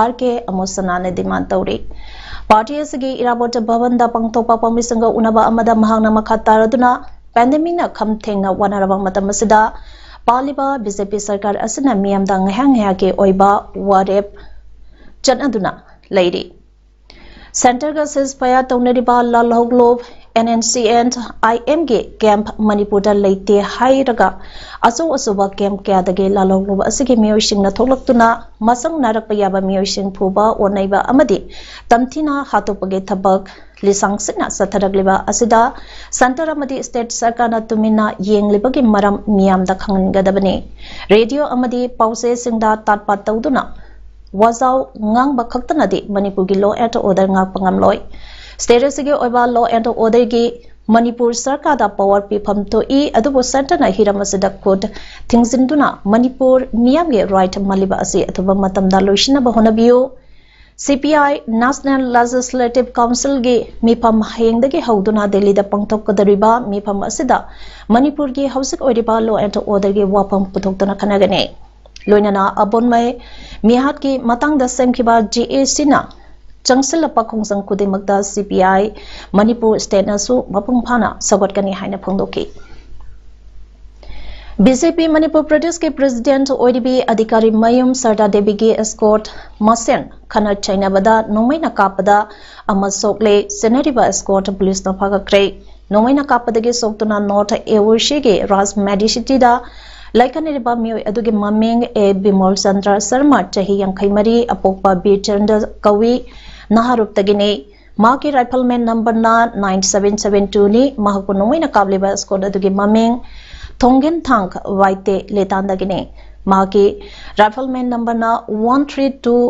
R K ꯑꯃꯣꯁꯅꯥꯅ demand ꯇꯧꯔꯤ꯫ Party ꯑꯁꯤꯒꯤ ꯏꯔꯥꯕꯣꯠ ꯚꯕꯟꯗ ꯄꯥꯡꯊꯣꯛꯄ ꯄꯥꯎꯃꯤꯁꯤꯡꯒ ꯎꯅꯕ ꯑꯃꯗ ꯃꯍꯥꯛꯅ ꯃꯈꯥ ꯇꯥꯔꯗꯨꯅ, pandemicꯅ ꯈꯝ ꯊꯦꯡꯅ ꯋꯥꯅꯔꯕ ꯃꯇꯝ ꯑꯁꯤꯗ ꯄꯥꯜꯂꯤꯕ B J P ꯁꯔꯀꯥꯔ ꯑꯁꯤꯅ ꯃꯤꯌꯥꯝꯗ ꯉꯥꯏꯍꯥꯛ ꯉꯥꯏꯍꯥꯛꯀꯤ ꯑꯣꯏꯕ ꯋꯥꯔꯦꯞ ꯆꯠꯅꯗꯨꯅ ꯂꯩꯔꯤ꯫ Centreꯒ ceasefire ꯇꯧꯅꯔꯤꯕ ꯂꯥꯜꯍꯧꯂꯨꯞ N N C N I ꯑꯦꯝꯒꯤ ꯀꯦꯝꯞ ꯃꯅꯤꯄꯨꯔꯗ ꯂꯩꯇꯦ ꯍꯥꯏꯔꯒ ꯑꯆꯧ ꯑꯆꯧꯕ ꯀꯦꯝꯞ ꯀꯌꯥꯗꯒꯤ ꯂꯥꯜꯍꯧꯂꯨꯕ ꯑꯁꯤꯒꯤ ꯃꯤꯑꯣꯏꯁꯤꯡꯅ ꯊꯣꯛꯂꯛꯇꯨꯅ ꯃꯁꯛ ꯅꯥꯏꯔꯛꯄ ꯌꯥꯕ ꯃꯤꯑꯣꯏꯁꯤꯡ ꯐꯨꯕ, ꯑꯣꯠꯅꯩꯕ ꯑꯃꯗꯤ ꯇꯝꯊꯤꯅ ꯍꯥꯠꯇꯣꯛꯄꯒꯤ ꯊꯕꯛ ꯂꯤꯁꯥꯡ ꯁꯤꯠꯅ ꯆꯠꯊꯔꯛꯂꯤꯕ ꯑꯁꯤꯗ ꯁꯦꯟꯇꯔ ꯑꯃꯗꯤ ꯁ꯭ꯇꯦꯠ ꯁꯔꯀꯥꯔꯅ ꯇꯨꯃꯤꯟꯅ ꯌꯦꯡꯂꯤꯕꯒꯤ ꯃꯔꯝ ꯃꯤꯌꯥꯝꯗ ꯈꯪꯍꯟꯒꯗꯕꯅꯤ꯫ ꯔꯦꯗꯤꯑꯣ ꯑꯃꯗꯤ ꯄꯥꯎꯆꯦꯁꯤꯡꯗ ꯇꯥꯠꯄꯥꯠ ꯇꯧꯗꯨꯅ ꯋꯥꯖꯥꯎ ꯉꯥꯡꯕ ꯈꯛꯇꯅꯗꯤ ꯃꯅꯤꯄꯨꯔꯒꯤ law and order ꯉꯥꯛꯄ ꯉꯝꯂꯣꯏ꯫ ꯁ꯭ꯇꯦꯠ ꯑꯁꯤꯒꯤ ꯑꯣꯏꯕ law and orderꯒꯤ ꯃꯅꯤꯄꯨꯔ ꯁꯔꯀꯥꯔꯗ power ꯄꯤꯐꯝ ꯊꯣꯛꯏ, ꯑꯗꯨꯕꯨ ꯁꯦꯟꯇꯔꯅ ꯍꯤꯔꯝ ꯑꯁꯤꯗ ꯈꯨꯠ ꯊꯤꯡꯖꯤꯟꯗꯨꯅ ꯃꯅꯤꯄꯨꯔ ꯃꯤꯌꯥꯝꯒꯤ right ꯃꯜꯂꯤꯕ ꯑꯁꯤ ꯑꯊꯨꯕ ꯃꯇꯝꯗ ꯂꯣꯏꯁꯤꯟꯅꯕ ꯍꯣꯠꯅꯕꯤꯌꯨ꯫ ꯁꯤ ꯄꯤ ꯑꯥꯏ National Legislative Councilꯒꯤ ꯃꯤꯐꯝ ꯍꯌꯦꯡꯗꯒꯤ ꯍꯧꯗꯨꯅ ꯗꯦꯜꯂꯤꯗ ꯄꯥꯡꯊꯣꯛꯀꯗꯧꯔꯤꯕ ꯃꯤꯐꯝ ꯑꯁꯤꯗ ꯃꯅꯤꯄꯨꯔꯒꯤ ꯍꯧꯖꯤꯛ ꯑꯣꯏꯔꯤꯕ law and orderꯒꯤ ꯋꯥꯐꯝ ꯄꯨꯊꯣꯛꯇꯨꯅ ꯈꯟꯅꯒꯅꯤ꯫ ꯂꯣꯏꯅꯅ ꯑꯕꯣꯟꯃꯩ ꯃꯤꯍꯥꯠꯀꯤ ꯃꯇꯥꯡꯗ ꯁꯦꯝꯈꯤꯕ ꯖꯦ ꯑꯦ ꯁꯤꯅ ꯆꯪꯁꯤꯜꯂꯛꯄ ꯈꯣꯡꯖꯪ ꯈꯨꯗꯤꯡꯃꯛꯇ ꯁꯤ ꯄꯤ ꯑꯥꯏ ꯃꯅꯤꯄꯨꯔ ꯁ꯭ꯇꯦꯠꯅꯁꯨ ꯃꯄꯨꯡ ꯐꯥꯅ ꯁꯧꯒꯠꯀꯅꯤ ꯍꯥꯏꯅ ꯐꯣꯡꯗꯣꯛꯈꯤ꯫ ꯕꯤ ꯖꯦ ꯄꯤ ꯃꯅꯤꯄꯨꯔ ꯄ꯭ꯔꯗꯦꯁꯀꯤ ꯄ꯭ꯔꯦꯁꯤꯗꯦꯟꯠ ꯑꯣꯏꯔꯤꯕꯤ ꯑꯙꯤꯀꯥꯔꯤ ꯃꯌꯨꯝ ꯁꯔꯗꯥ ꯗꯦꯕꯤꯒꯤ escort ꯃꯁꯦꯟ ꯈꯠꯅ ꯆꯩꯅꯕꯗ ꯅꯣꯡꯃꯩꯅ ꯀꯥꯞꯄꯗ ꯑꯃ ꯁꯣꯛꯂꯦ꯫ ꯆꯦꯟꯅꯔꯤꯕ escort ꯄꯨꯂꯤꯁꯅ ꯐꯥꯒꯠꯈ꯭ꯔꯦ꯫ ꯅꯣꯡꯃꯩꯅ ꯀꯥꯞꯄꯗꯒꯤ ꯁꯣꯛꯇꯨꯅ ꯅꯣꯔꯠ ꯑꯦ ꯑꯣ ꯁꯤꯒꯤ ꯔꯥꯖ ꯃꯦꯗꯤꯁꯤꯇꯤꯗ ꯂꯥꯏꯀꯠꯅꯔꯤꯕ ꯃꯤꯑꯣꯏ ꯑꯗꯨꯒꯤ ꯃꯃꯤꯡ ꯑꯦ ꯕꯤꯃꯣꯜ ꯆꯟꯗ꯭ꯔ ꯁꯔꯃ, ꯆꯍꯤ ꯌꯥꯡꯈꯩ ꯃꯔꯤ, ꯑꯄꯣꯛꯄ ꯕꯤꯔꯆꯟꯗ꯭ꯔ ꯀꯧꯏ, ꯅꯍꯥꯔꯨꯞꯇꯒꯤꯅꯤ꯫ ꯃꯍꯥꯛꯀꯤ rifleman numberꯅ nine seven seven twoꯅꯤ꯫ ꯃꯍꯥꯛꯄꯨ ꯅꯣꯡꯃꯩꯅ ꯀꯥꯞꯂꯤꯕ escort ꯑꯗꯨꯒꯤ ꯃꯃꯤꯡ ꯊꯣꯡꯒꯦꯟꯊꯥꯡ ꯋꯥꯏꯇꯦ ꯂꯦꯇꯥꯟꯗꯒꯤꯅꯤ꯫ ꯃꯍꯥꯛꯀꯤ rifleman numberꯅ one three two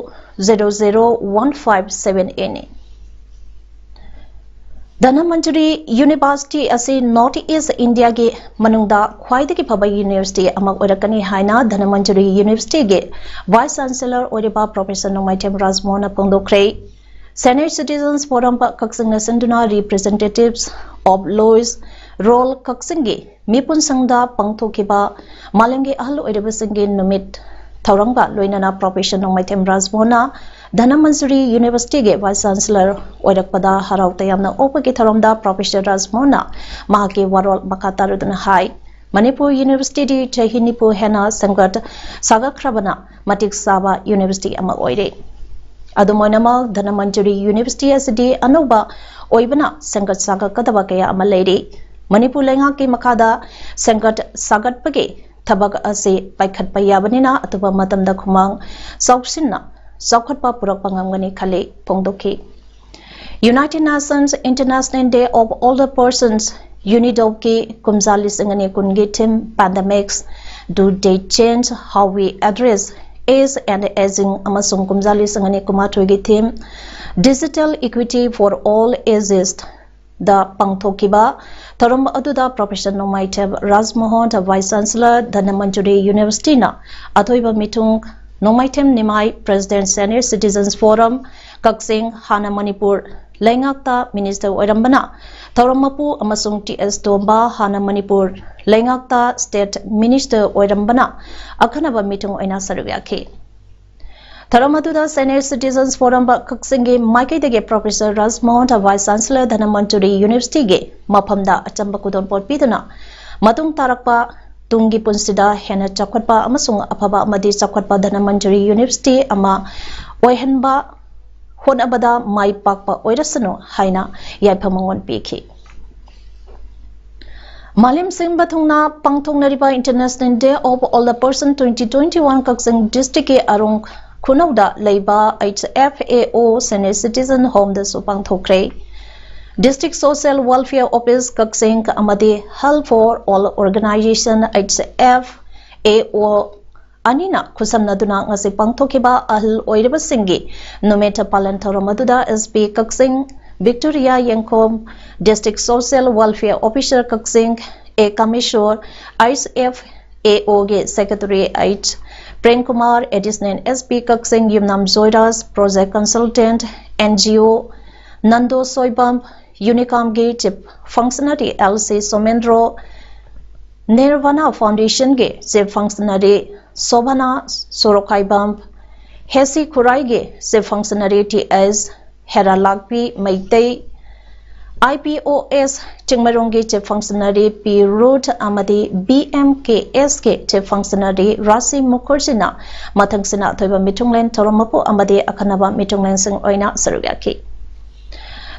zero zero one five seven Aꯅꯤ꯫ ꯙꯅꯃꯟꯖꯨꯔꯤ ꯌꯨꯅꯤꯚꯔꯁꯤꯇꯤ ꯑꯁꯤ North East Indiaꯒꯤ ꯃꯅꯨꯡꯗ ꯈ꯭ꯋꯥꯏꯗꯒꯤ ꯐꯕ ꯌꯨꯅꯤꯚꯔꯁꯤꯇꯤ ꯑꯃ ꯑꯣꯏꯔꯛꯀꯅꯤ ꯍꯥꯏꯅ ꯙꯅꯃꯟꯖꯨꯔꯤ ꯌꯨꯅꯤꯚꯔꯁꯤꯇꯤꯒꯤ Vice Chancellor ꯑꯣꯏꯔꯤꯕ Professor ꯅꯣꯡꯃꯥꯏꯊꯦꯝ ꯔꯥꯖꯃꯣꯍꯟꯅ ꯐꯣꯡꯗꯣꯛꯈ꯭ꯔꯦ꯫ Senior Citizens Forumꯕ ꯀꯛꯆꯤꯡꯅ ꯁꯤꯟꯗꯨꯅ Representatives of Lois Role ꯀꯛꯆꯤꯡꯒꯤ ꯃꯤꯄꯨꯟꯁꯪꯗ ꯄꯥꯡꯊꯣꯛꯈꯤꯕ ꯃꯥꯂꯦꯝꯒꯤ ꯑꯍꯜ ꯑꯣꯏꯔꯕꯁꯤꯡꯒꯤ ꯅꯨꯃꯤꯠ ꯊꯧꯔꯝꯒ ꯂꯣꯏꯅꯅ Professor ꯅꯣꯡꯃꯥꯏꯊꯦꯝ ꯔꯥꯖꯃꯣꯍꯟꯅ ꯙꯅꯃꯟꯖꯨꯔꯤ ꯌꯨꯅꯤꯚꯔꯁꯤꯇꯤꯒꯤ Vice Chancellor ꯑꯣꯏꯔꯛꯄꯗ ꯍꯔꯥꯎ ꯇꯌꯥꯝꯅ ꯑꯣꯛꯄꯒꯤ ꯊꯧꯔꯝꯗ Professor ꯔꯥꯖꯃꯣꯍꯟꯅ ꯃꯍꯥꯛꯀꯤ ꯋꯥꯔꯣꯜ ꯃꯈꯥ ꯇꯥꯔꯗꯨꯅ ꯍꯥꯏ, ꯃꯅꯤꯄꯨꯔ ꯌꯨꯅꯤꯚꯔꯁꯤꯇꯤꯗꯤ ꯆꯍꯤ ꯅꯤꯐꯨ ꯍꯦꯟꯅ ꯁꯦꯝꯒꯠ ꯁꯥꯒꯠꯈ꯭ꯔꯕꯅ ꯃꯇꯤꯛ ꯆꯥꯕ ꯌꯨꯅꯤꯚꯔꯁꯤꯇꯤ ꯑꯃ ꯑꯣꯏꯔꯦ꯫ ꯑꯗꯨꯝ ꯑꯣꯏꯅꯃꯛ, ꯙꯅꯃꯟꯖꯨꯔꯤ ꯌꯨꯅꯤꯚꯔꯁꯤꯇꯤ ꯑꯁꯤꯗꯤ ꯑꯅꯧꯕ ꯑꯣꯏꯕꯅ ꯁꯦꯝꯒꯠ ꯁꯥꯒꯠꯀꯗꯕ ꯀꯌꯥ ꯑꯃ ꯂꯩꯔꯤ꯫ ꯃꯅꯤꯄꯨꯔ ꯂꯩꯉꯥꯛꯀꯤ ꯃꯈꯥꯗ ꯁꯦꯝꯒꯠ ꯁꯥꯒꯠꯄꯒꯤ ꯊꯕꯛ ꯑꯁꯤ ꯄꯥꯏꯈꯠꯄ ꯌꯥꯕꯅꯤꯅ ꯑꯊꯨꯕ ꯃꯇꯝꯗ ꯈꯨꯃꯥꯡ ꯆꯥꯎꯁꯤꯟꯅ ꯆꯥꯎꯈꯠꯄ ꯄꯨꯔꯛꯄ ꯉꯝꯒꯅꯤ ꯈꯜꯂꯤ ꯐꯣꯡꯗꯣꯛꯈꯤ꯫ United Nations International Day of Older Persons, ꯌꯨꯅꯤꯗꯣꯞꯀꯤ ꯀꯨꯝꯖꯥ ꯂꯤꯁꯤꯡ ꯑꯅꯤ ꯀꯨꯟꯒꯤ theme Pandemics, Do They Change How We Address Age and Aging ꯑꯃꯁꯨꯡ ꯀꯨꯝꯖꯥ ꯂꯤꯁꯤꯡ ꯑꯅꯤ ꯀꯨꯟꯃꯥꯊꯣꯏꯒꯤ theme Digital Equity for All Ages ꯗ ꯄꯥꯡꯊꯣꯛꯈꯤꯕ ꯊꯧꯔꯝ ꯑꯗꯨꯗ Professor ꯅꯣꯡꯃꯥꯏꯊꯦꯝ ꯔꯥꯖꯃꯣꯍꯟ, Vice Chancellor ꯙꯅꯃꯟꯖꯨꯔꯤ ꯌꯨꯅꯤꯚꯔꯁꯤꯇꯤꯅ ꯑꯊꯣꯏꯕ ꯃꯤꯊꯨꯡ ꯅꯣꯡꯃꯥꯏꯊꯦꯝ ꯅꯤꯃꯥꯏ, President Senior Citizens Forum ꯀꯛꯆꯤꯡ, ꯍꯥꯟꯅ ꯃꯅꯤꯄꯨꯔ ꯂꯩꯉꯥꯛꯇ ꯃꯤꯅꯤꯁꯇꯔ ꯑꯣꯏꯔꯝꯕꯅ ꯊꯧꯔꯝ ꯃꯄꯨ, ꯑꯃꯁꯨꯡ ꯇꯤ ꯑꯦꯁ ꯇꯣꯝꯕ, ꯍꯥꯟꯅ ꯃꯅꯤꯄꯨꯔ ꯂꯩꯉꯥꯛꯇ ꯁ꯭ꯇꯦꯠ ꯃꯤꯅꯤꯁꯇꯔ ꯑꯣꯏꯔꯝꯕꯅ ꯑꯈꯟꯅꯕ ꯃꯤꯊꯨꯡ ꯑꯣꯏꯅ ꯁꯔꯨꯛ ꯌꯥꯈꯤ꯫ ꯊꯧꯔꯝ ꯑꯗꯨꯗ Senior Citizens Forum ꯀꯛꯆꯤꯡꯒꯤ ꯃꯥꯏꯀꯩꯗꯒꯤ Professor ꯔꯥꯖꯃꯣꯍꯟ, Vice Chancellor ꯙꯅꯃꯟꯖꯨꯔꯤ ꯌꯨꯅꯤꯚꯔꯁꯤꯇꯤꯒꯤ ꯃꯐꯝꯗ ꯑꯆꯝꯕ ꯈꯨꯗꯣꯜꯄꯣꯠ ꯄꯤꯗꯨꯅ ꯃꯇꯨꯡ ꯇꯥꯔꯛꯄ ꯇꯨꯡꯒꯤ ꯄꯨꯟꯁꯤꯗ ꯍꯦꯟꯅ ꯆꯥꯎꯈꯠꯄ ꯑꯃꯁꯨꯡ ꯑꯐꯕ ꯑꯃꯗꯤ ꯆꯥꯎꯈꯠꯄ ꯙꯅꯃꯟꯖꯨꯔꯤ ꯌꯨꯅꯤꯚꯔꯁꯤꯇꯤ ꯑꯃ ꯑꯣꯏꯍꯟꯕ ꯍꯣꯠꯅꯕꯗ ꯃꯥꯏ ꯄꯥꯛꯄ ꯑꯣꯏꯔꯁꯅꯨ ꯍꯥꯏꯅ ꯌꯥꯏꯐ ꯃꯉꯣꯟ ꯄꯤꯈꯤ꯫ ꯃꯥꯂꯦꯝ ꯁꯤꯟꯕ ꯊꯨꯡꯅ ꯄꯥꯡꯊꯣꯛꯅꯔꯤꯕ International Day of Older Person twenty twenty-one ꯀꯛꯆꯤꯡ ꯗꯤꯁꯇ꯭ꯔꯤꯛꯀꯤ ꯑꯔꯣꯡ ꯈꯨꯅꯧꯗ ꯂꯩꯕ H F A O Senior Citizen Homeꯗꯁꯨ ꯄꯥꯡꯊꯣꯛꯈ꯭ꯔꯦ꯫ District Social Welfare Office ꯀꯛꯆꯤꯡ ꯑꯃꯗꯤ Health for All Organization, H F A O, ꯑꯅꯤꯅ ꯈꯨꯠꯁꯝꯅꯗꯨꯅ ꯉꯁꯤ ꯄꯥꯡꯊꯣꯛꯈꯤꯕ ꯑꯍꯜ ꯑꯣꯏꯔꯕꯁꯤꯡꯒꯤ ꯅꯨꯃꯤꯠ ꯄꯥꯂꯟ ꯊꯧꯔꯝ ꯑꯗꯨꯗ S P Kakching Victoria Yengkhom, District Social Welfare Officer Kakching A Kameshwor, H F A O ꯒꯤ Secretary H Prem Kumar, Additional S P Kakching Yumnam Joiraj, Project Consultant N G O Nando Soibam, ꯌꯨꯅꯤꯀꯥꯝꯒꯤ Chief Functionary L C Somendro, Nirvana ꯐꯥꯎꯟꯗꯦꯁꯟꯒꯤ Chief Functionary ꯁꯣꯚꯥꯅꯥ ꯁꯣꯔꯣꯛꯈꯥꯏꯕꯝ, ꯍꯦꯁꯤ ꯈꯨꯔꯥꯏꯒꯤ Chief Functionary T S Heralakpi Meitei, IPOS ꯆꯤꯡꯃꯩꯔꯣꯡꯒꯤ Chief Functionary P Ruth ꯑꯃꯗꯤ BMKSꯀꯤ Chief Functionary Rasi Mukherjeeꯅ ꯃꯊꯪꯁꯤꯅ ꯑꯊꯣꯏꯕ ꯃꯤꯊꯨꯡꯂꯦꯟ ꯊꯧꯔꯝ ꯃꯄꯨ ꯑꯃꯗꯤ ꯑꯈꯟꯅꯕ ꯃꯤꯊꯨꯡꯂꯦꯟꯁꯤꯡ ꯑꯣꯏꯅ ꯁꯔꯨꯛ ꯌꯥꯈꯤ꯫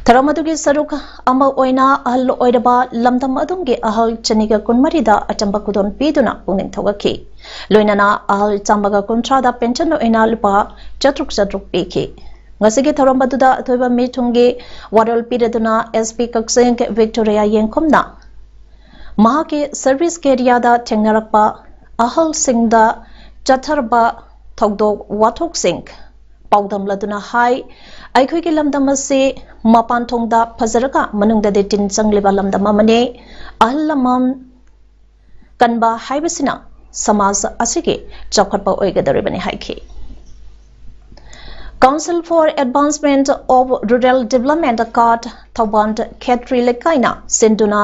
ꯊꯧꯔꯝ ꯑꯗꯨꯒꯤ ꯁꯔꯨꯛ ꯑꯃ ꯑꯣꯏꯅ ꯑꯍꯜ ꯑꯣꯏꯔꯕ ꯂꯝꯗꯝ ꯑꯗꯨꯝꯒꯤ ꯑꯍꯜ ꯆꯅꯤꯒ ꯀꯨꯟꯃꯔꯤꯗ ꯑꯆꯝꯕ ꯈꯨꯗꯣꯜ ꯄꯤꯗꯨꯅ ꯄꯨꯛꯅꯤꯡ ꯊꯧꯒꯠꯈꯤ꯫ ꯂꯣꯏꯅꯅ ꯑꯍꯜ ꯆꯥꯝꯃꯒ ꯀꯨꯟꯊ꯭ꯔꯥꯗ ꯄꯦꯟꯁꯟ ꯑꯣꯏꯅ ꯂꯨꯄꯥ ꯆꯥꯇ꯭ꯔꯨꯛ ꯆꯥꯇ꯭ꯔꯨꯛ ꯄꯤꯈꯤ꯫ ꯉꯁꯤꯒꯤ ꯊꯧꯔꯝ ꯑꯗꯨꯗ ꯑꯊꯣꯏꯕ ꯃꯤꯊꯨꯡꯒꯤ ꯋꯥꯔꯣꯜ ꯄꯤꯔꯗꯨꯅ SP ꯀꯛꯆꯤꯡ Victoria ꯌꯦꯡꯈꯨꯝꯅ ꯃꯍꯥꯛꯀꯤ service careerꯗ ꯊꯦꯡꯅꯔꯛꯄ ꯑꯍꯜꯁꯤꯡꯗ ꯆꯠꯊꯔꯕ ꯊꯧꯗꯣꯛ ꯋꯥꯊꯣꯛꯁꯤꯡ ꯄꯥꯎꯗꯝꯂꯗꯨꯅ ꯍꯥꯏ, ꯑꯩꯈꯣꯏꯒꯤ ꯂꯝꯗꯝ ꯑꯁꯤ ꯃꯄꯥꯟ ꯊꯣꯡꯗ ꯐꯖꯔꯒ ꯃꯅꯨꯡꯗꯗꯤ ꯇꯤꯟ ꯆꯪꯂꯤꯕ ꯂꯝꯗꯝ ꯑꯃꯅꯤ꯫ ꯑꯍꯜ ꯂꯃꯟ ꯀꯟꯕ ꯍꯥꯏꯕꯁꯤꯅ ꯁꯃꯥꯖ ꯑꯁꯤꯒꯤ ꯆꯥꯎꯈꯠꯄ ꯑꯣꯏꯒꯗꯧꯔꯤꯕꯅꯤ ꯍꯥꯏꯈꯤ꯫ Council for Advancement of Rural Development, CAAD, Thoubal ꯈꯦꯇ꯭ꯔꯤ ꯂꯩꯀꯥꯏꯅ ꯁꯤꯟꯗꯨꯅ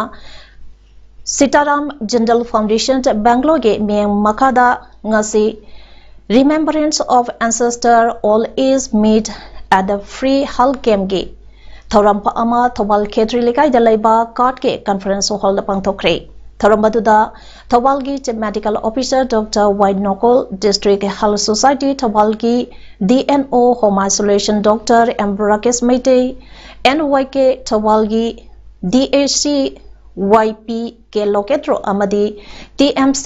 Sitaram Jindal Foundation, Bangaloreꯒꯤ ꯃꯤꯠꯌꯦꯡ ꯃꯈꯥꯗ ꯉꯁꯤ Remembrance of Ancestor All Age Meet at the Free Health Campꯒꯤ ꯊꯧꯔꯝ ꯑꯃ ꯊꯧꯕꯥꯜ ꯈꯦꯇ꯭ꯔꯤ ꯂꯩꯀꯥꯏꯗ ꯂꯩꯕ CAADꯀꯤ conference hallꯗ ꯄꯥꯡꯊꯣꯛꯈ꯭ꯔꯦ꯫ ꯊꯧꯔꯝ ꯑꯗꯨꯗ ꯊꯧꯕꯥꯜꯒꯤ Chief Medical Officer Doctor Y ꯅꯣꯀꯣꯜ, District Health Society ꯊꯧꯕꯥꯜꯒꯤ DNO Home Isolation Doctor M Rakesh Meitei, NYK ꯊꯧꯕꯥꯜꯒꯤ DAC YP ꯀꯦ ꯂꯣꯀꯦꯇ꯭ꯔꯣ ꯑꯃꯗꯤ TMC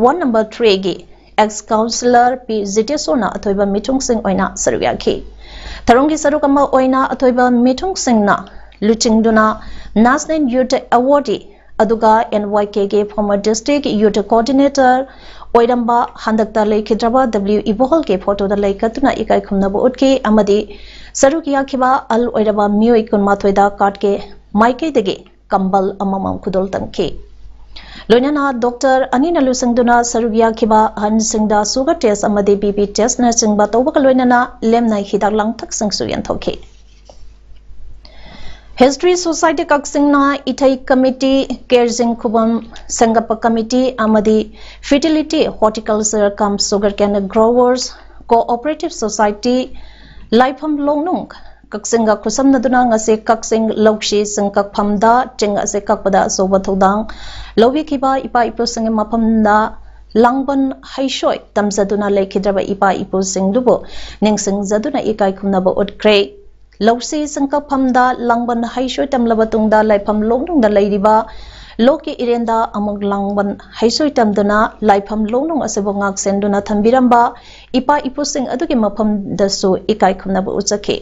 one number threeꯒꯤ ex councillor P ꯖꯤꯇꯦꯁꯣꯔꯅ ꯑꯊꯣꯏꯕ ꯃꯤꯊꯨꯡꯁꯤꯡ ꯑꯣꯏꯅ ꯁꯔꯨꯛ ꯌꯥꯈꯤ꯫ ꯊꯧꯔꯝꯒꯤ ꯁꯔꯨꯛ ꯑꯃ ꯑꯣꯏꯅ ꯑꯊꯣꯏꯕ ꯃꯤꯊꯨꯡꯁꯤꯡꯅ ꯂꯨꯆꯤꯡꯗꯨꯅ National Youth Awardee ꯑꯗꯨꯒ NYKꯒꯤ former District Youth Coordinator ꯑꯣꯏꯔꯝꯕ, ꯍꯟꯗꯛꯇ ꯂꯩꯈꯤꯗ꯭ꯔꯕ W ꯏꯕꯣꯍꯜꯒꯤ photoꯗ ꯂꯩ ꯀꯠꯇꯨꯅ ꯏꯀꯥꯏ ꯈꯨꯝꯅꯕ ꯎꯠꯈꯤ ꯑꯃꯗꯤ ꯁꯔꯨꯛ ꯌꯥꯈꯤꯕ ꯑꯍꯜ ꯑꯣꯏꯔꯕ ꯃꯤꯑꯣꯏ ꯀꯨꯟꯃꯥꯊꯣꯏꯗ CAADꯀꯤ ꯃꯥꯏꯀꯩꯗꯒꯤ ꯀꯝꯕꯜ ꯑꯃꯃꯝ ꯈꯨꯗꯣꯜ ꯇꯝꯈꯤ꯫ ꯂꯣꯏꯅꯅ doctor ꯑꯅꯤꯅ ꯂꯨꯆꯤꯡꯗꯨꯅ ꯁꯔꯨꯛ ꯌꯥꯈꯤꯕ ꯑꯍꯟꯁꯤꯡꯗ sugar test ꯑꯃꯗꯤ BP testꯅꯆꯤꯡꯕ ꯇꯧꯕꯒ ꯂꯣꯏꯅꯅ ꯂꯦꯝꯅ ꯍꯤꯗꯥꯛ ꯂꯥꯡꯊꯛꯁꯤꯡꯁꯨ ꯌꯦꯟꯊꯣꯛꯈꯤ꯫ History Society ꯀꯛꯆꯤꯡꯅ ꯏꯊꯩ committee, ꯀꯦꯔꯖꯤꯡ ꯈꯨꯕꯝ ꯁꯦꯝꯒꯠꯄ committee ꯑꯃꯗꯤ Fidelity Horticulture cum Sugarcane Growers Cooperative Society, ꯂꯥꯏꯐꯝ ꯂꯣꯡꯅꯨꯡ ꯀꯛꯆꯤꯡꯒ ꯈꯨꯠꯁꯝꯅꯗꯨꯅ ꯉꯁꯤ ꯀꯛꯆꯤꯡ ꯂꯧꯁꯤ ꯆꯤꯡꯀꯛꯐꯝꯗ ꯆꯤꯡ ꯑꯁꯤ ꯀꯛꯄꯗ ꯑꯆꯧꯕ ꯊꯧꯗꯥꯡ ꯂꯧꯕꯤꯈꯤꯕ ꯏꯄꯥ ꯏꯄꯨꯁꯤꯡꯒꯤ ꯃꯐꯝꯗ ꯂꯥꯡꯕꯟ ꯍꯩꯁꯣꯏ ꯇꯝꯖꯗꯨꯅ ꯂꯩꯈꯤꯗ꯭ꯔꯕ ꯏꯄꯥ ꯏꯄꯨꯁꯤꯡꯗꯨꯕꯨ ꯅꯤꯡꯁꯤꯡꯖꯗꯨꯅ ꯏꯀꯥꯏ ꯈꯨꯝꯅꯕ ꯎꯠꯈ꯭ꯔꯦ꯫ ꯂꯧꯁꯤ ꯆꯤꯡꯀꯛꯐꯝꯗ ꯂꯥꯡꯕꯟ ꯍꯩꯁꯣꯏ ꯇꯝꯂꯕ ꯇꯨꯡꯗ ꯂꯥꯏꯐꯝ ꯂꯣꯡꯅꯨꯡꯗ ꯂꯩꯔꯤꯕ ꯂꯣꯛꯀꯤ ꯏꯔꯦꯟꯗ ꯑꯃꯨꯛ ꯂꯥꯡꯕꯟ ꯍꯩꯁꯣꯏ ꯇꯝꯗꯨꯅ ꯂꯥꯏꯐꯝ ꯂꯣꯡꯅꯨꯡ ꯑꯁꯤꯕꯨ ꯉꯥꯛꯁꯦꯟꯗꯨꯅ ꯊꯝꯕꯤꯔꯝꯕ ꯏꯄꯥ ꯏꯄꯨꯁꯤꯡ ꯑꯗꯨꯒꯤ ꯃꯐꯝꯗꯁꯨ ꯏꯀꯥꯏ ꯈꯨꯝꯅꯕ ꯎꯠꯆꯈꯤ꯫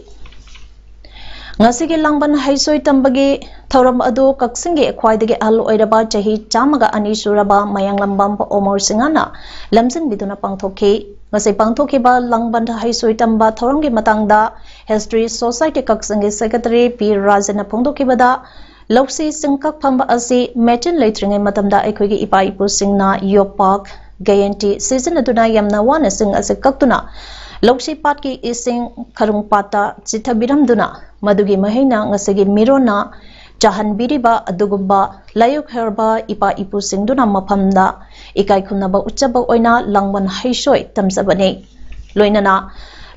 ꯉꯁꯤꯒꯤ ꯂꯥꯡꯕꯟ ꯍꯩꯁꯣꯏ ꯇꯝꯕꯒꯤ ꯊꯧꯔꯝ ꯑꯗꯨ ꯀꯛꯆꯤꯡꯒꯤ ꯈ꯭ꯋꯥꯏꯗꯒꯤ ꯑꯍꯜ ꯑꯣꯏꯔꯕ ꯆꯍꯤ ꯆꯥꯝꯃꯒ ꯑꯅꯤ ꯁꯨꯔꯕ ꯃꯌꯥꯡꯂꯝꯕꯝ ꯑꯣꯃꯣꯔ ꯁꯤꯡꯍꯅ ꯂꯝꯖꯤꯡꯕꯤꯗꯨꯅ ꯄꯥꯡꯊꯣꯛꯈꯤ꯫ ꯉꯁꯤ ꯄꯥꯡꯊꯣꯛꯈꯤꯕ ꯂꯥꯡꯕꯟ ꯍꯩꯁꯣꯏ ꯇꯝꯕ ꯊꯧꯔꯝꯒꯤ ꯃꯇꯥꯡꯗ History Society ꯀꯛꯆꯤꯡꯒꯤ Secretary ꯄꯤ ꯔꯥꯖꯅ ꯐꯣꯡꯗꯣꯛꯈꯤꯕꯗ, ꯂꯧꯁꯤ ꯆꯤꯡꯀꯛ ꯐꯝꯕ ꯑꯁꯤ ꯃꯦꯆꯤꯟ ꯂꯩꯇ꯭ꯔꯤꯉꯩ ꯃꯇꯝꯗ ꯑꯩꯈꯣꯏꯒꯤ ꯏꯄꯥ ꯏꯄꯨꯁꯤꯡꯅ ꯌꯣꯄꯥꯛ, ꯒꯌꯦꯟꯇꯤ ꯁꯤꯖꯤꯟꯅꯗꯨꯅ ꯌꯥꯝꯅ ꯋꯥꯅ ꯆꯤꯡ ꯑꯁꯤ ꯀꯛꯇꯨꯅ ꯂꯧꯁꯤ ꯄꯥꯠꯀꯤ ꯏꯁꯤꯡ ꯈꯔꯨꯡ ꯄꯥꯠꯇ ꯆꯤꯊꯕꯤꯔꯝꯗꯨꯅ ꯃꯗꯨꯒꯤ ꯃꯍꯩꯅ ꯉꯁꯤꯒꯤ ꯃꯤꯔꯣꯟꯅ ꯆꯥꯍꯟꯕꯤꯔꯤꯕ ꯑꯗꯨꯒꯨꯝꯕ ꯂꯥꯏꯌꯣꯛꯈ꯭ꯔꯕ ꯏꯄꯥ ꯏꯄꯨꯁꯤꯡꯗꯨꯅ ꯃꯐꯝꯗ ꯏꯀꯥꯏ ꯈꯨꯝꯅꯕ ꯎꯠꯆꯕ ꯑꯣꯏꯅ ꯂꯥꯡꯕꯟ ꯍꯩꯁꯣꯏ ꯇꯝꯖꯕꯅꯤ꯫ ꯂꯣꯏꯅꯅ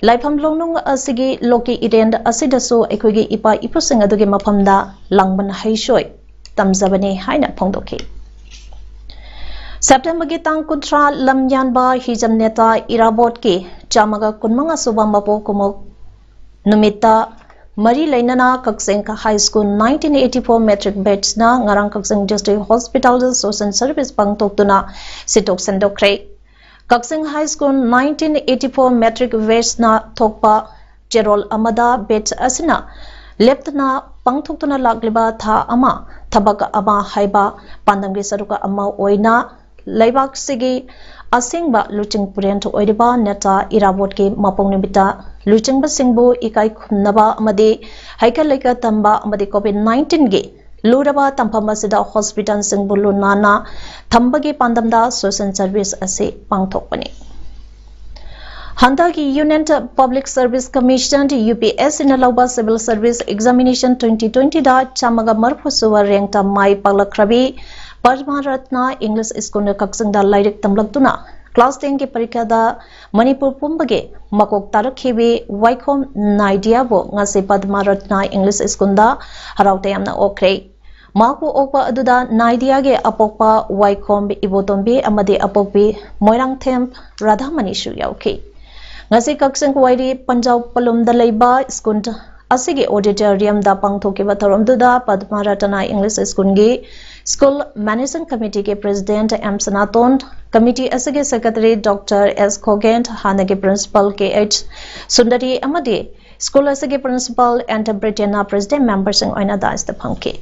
ꯂꯥꯏꯐꯝ ꯂꯣꯡꯅꯨꯡ ꯑꯁꯤꯒꯤ ꯂꯣꯛꯀꯤ ꯏꯔꯦꯟ ꯑꯁꯤꯗꯁꯨ ꯑꯩꯈꯣꯏꯒꯤ ꯏꯄꯥ ꯏꯄꯨꯁꯤꯡ ꯑꯗꯨꯒꯤ ꯃꯐꯝꯗ ꯂꯥꯡꯕꯟ ꯍꯩꯁꯣꯏ ꯇꯝꯖꯕꯅꯤ ꯍꯥꯏꯅ ꯐꯣꯡꯗꯣꯛꯈꯤ꯫ ꯁꯦꯞꯇꯦꯝꯕꯔꯒꯤ ꯇꯥꯡ ꯀꯨꯟꯊ꯭ꯔꯥ ꯂꯝꯌꯥꯟꯕ ꯍꯤꯖꯝ ꯅꯦꯇꯥ ꯏꯔꯥꯕꯣꯠꯀꯤ ꯆꯥꯝꯃꯒ ꯀꯨꯟꯃꯉꯥ ꯁꯨꯕ ꯃꯄꯣꯛ ꯀꯨꯝꯑꯣꯛ ꯅꯨꯃꯤꯠꯇ ꯃꯔꯤ ꯂꯩꯅꯅ ꯀꯛꯆꯤꯡ High School nineteen eighty-four matric batchꯅ ꯉꯔꯥꯡ ꯀꯛꯆꯤꯡ District Hospitalꯗ social service ꯄꯥꯡꯊꯣꯛꯇꯨꯅ ꯁꯤꯟꯗꯣꯛ ꯁꯦꯡꯗꯣꯛꯈ꯭ꯔꯦ꯫ ꯀꯛꯆꯤꯡ High School nineteen eighty-four matric batchꯅ ꯊꯣꯛꯄ ꯆꯦꯔꯣꯜ ꯑꯃꯗ batch ꯑꯁꯤꯅ ꯂꯦꯞꯇꯅ ꯄꯥꯡꯊꯣꯛꯇꯨꯅ ꯂꯥꯛꯂꯤꯕ ꯊꯥ ꯑꯃ ꯊꯕꯛ ꯑꯃ ꯍꯥꯏꯕ ꯄꯥꯟꯗꯝꯒꯤ ꯁꯔꯨꯛ ꯑꯃ ꯑꯣꯏꯅ ꯂꯩꯕꯥꯛꯁꯤꯒꯤ ꯑꯁꯦꯡꯕ ꯂꯨꯆꯤꯡ ꯄꯨꯔꯦꯟ ꯑꯣꯏꯔꯤꯕ ꯅꯦꯇꯥ ꯏꯔꯥꯕꯣꯠꯀꯤ ꯃꯄꯣꯛ ꯅꯨꯃꯤꯠꯇ ꯂꯨꯆꯤꯡꯕꯁꯤꯡꯕꯨ ꯏꯀꯥꯏ ꯈꯨꯝꯅꯕ ꯑꯃꯗꯤ ꯍꯩꯀꯠ ꯂꯩꯀꯠ ꯇꯝꯕ ꯑꯃꯗꯤ COVID nineteenꯒꯤ ꯂꯨꯔꯕ ꯇꯝꯐꯝ ꯑꯁꯤꯗ hospitalꯁꯤꯡꯕꯨ ꯂꯨ ꯅꯥꯟꯅ ꯊꯝꯕꯒꯤ ꯄꯥꯟꯗꯝꯗ social service ꯑꯁꯤ ꯄꯥꯡꯊꯣꯛꯄꯅꯤ꯫ ꯍꯟꯗꯛꯀꯤ Union Public Service Commission, UPSCꯅ ꯂꯧꯕ Civil Service Examination twenty twentyꯗ ꯆꯥꯝꯃꯒ ꯃꯔꯤꯐꯨ ꯁꯨꯕ rankꯇ ꯃꯥꯏ ꯄꯥꯛꯂꯛꯈ꯭ꯔꯕꯤ ꯄꯗꯃ ꯔꯠꯅ English Schoolꯅ ꯀꯛꯆꯤꯡꯗ ꯂꯥꯏꯔꯤꯛ ꯇꯝꯂꯛꯇꯨꯅ class ten ꯒꯤ ꯄꯔꯤꯈꯥꯗ ꯃꯅꯤꯄꯨꯔ ꯄꯨꯝꯕꯒꯤ ꯃꯀꯣꯛ ꯇꯥꯔꯛꯈꯤꯕꯤ ꯋꯥꯏꯈꯣꯝ ꯅꯥꯏꯗꯤꯌꯥꯕꯨ ꯉꯁꯤ ꯄꯗꯃ ꯔꯠꯅ ꯏꯪꯂꯤꯁ ꯁ꯭ꯀꯨꯜꯗ ꯍꯔꯥꯎ ꯇꯌꯥꯝꯅ ꯑꯣꯛꯈ꯭ꯔꯦ꯫ ꯃꯍꯥꯛꯄꯨ ꯑꯣꯛꯄ ꯑꯗꯨꯗ ꯅꯥꯏꯗꯤꯌꯥꯒꯤ ꯑꯄꯣꯛꯄ ꯋꯥꯏꯈꯣꯝ ꯏꯕꯣꯇꯣꯝꯕꯤ ꯑꯃꯗꯤ ꯑꯄꯣꯛꯄꯤ ꯃꯣꯏꯔꯥꯡꯊꯦꯝ ꯔꯥꯙꯥꯃꯅꯤꯁꯨ ꯌꯥꯎꯈꯤ꯫ ꯉꯁꯤ ꯀꯛꯆꯤꯡ ꯋꯥꯏꯔꯤ ꯄꯟꯖꯥꯎ ꯄꯂꯨꯝꯗ ꯂꯩꯕ ꯁ꯭ꯀꯨꯜ ꯑꯁꯤꯒꯤ auditoriumꯗ ꯄꯥꯡꯊꯣꯛꯈꯤꯕ ꯊꯧꯔꯝꯗꯨꯗ ꯄꯗꯃ ꯔꯇꯅꯥ ꯏꯪꯂꯤꯁ ꯁ꯭ꯀꯨꯜꯒꯤ school management committeeꯒꯤ president ꯑꯦꯝ ꯁꯅꯥꯇꯣꯟ, committee ꯑꯁꯤꯒꯤ secretary ꯗꯣꯛꯇꯔ ꯑꯦꯁ ꯈꯣꯒꯦꯟ, ꯍꯥꯟꯅꯒꯤ principal ꯀꯦ ꯑꯩꯆ ꯁꯨꯟꯗꯔꯤ ꯑꯃꯗꯤ ꯁ꯭ꯀꯨꯜ ꯑꯁꯤꯒꯤ principal ꯑꯦꯟ ꯕ꯭ꯔꯤꯇꯦꯟꯅ president memberꯁꯤꯡ ꯑꯣꯏꯅ daireꯁꯇ ꯐꯝꯈꯤ꯫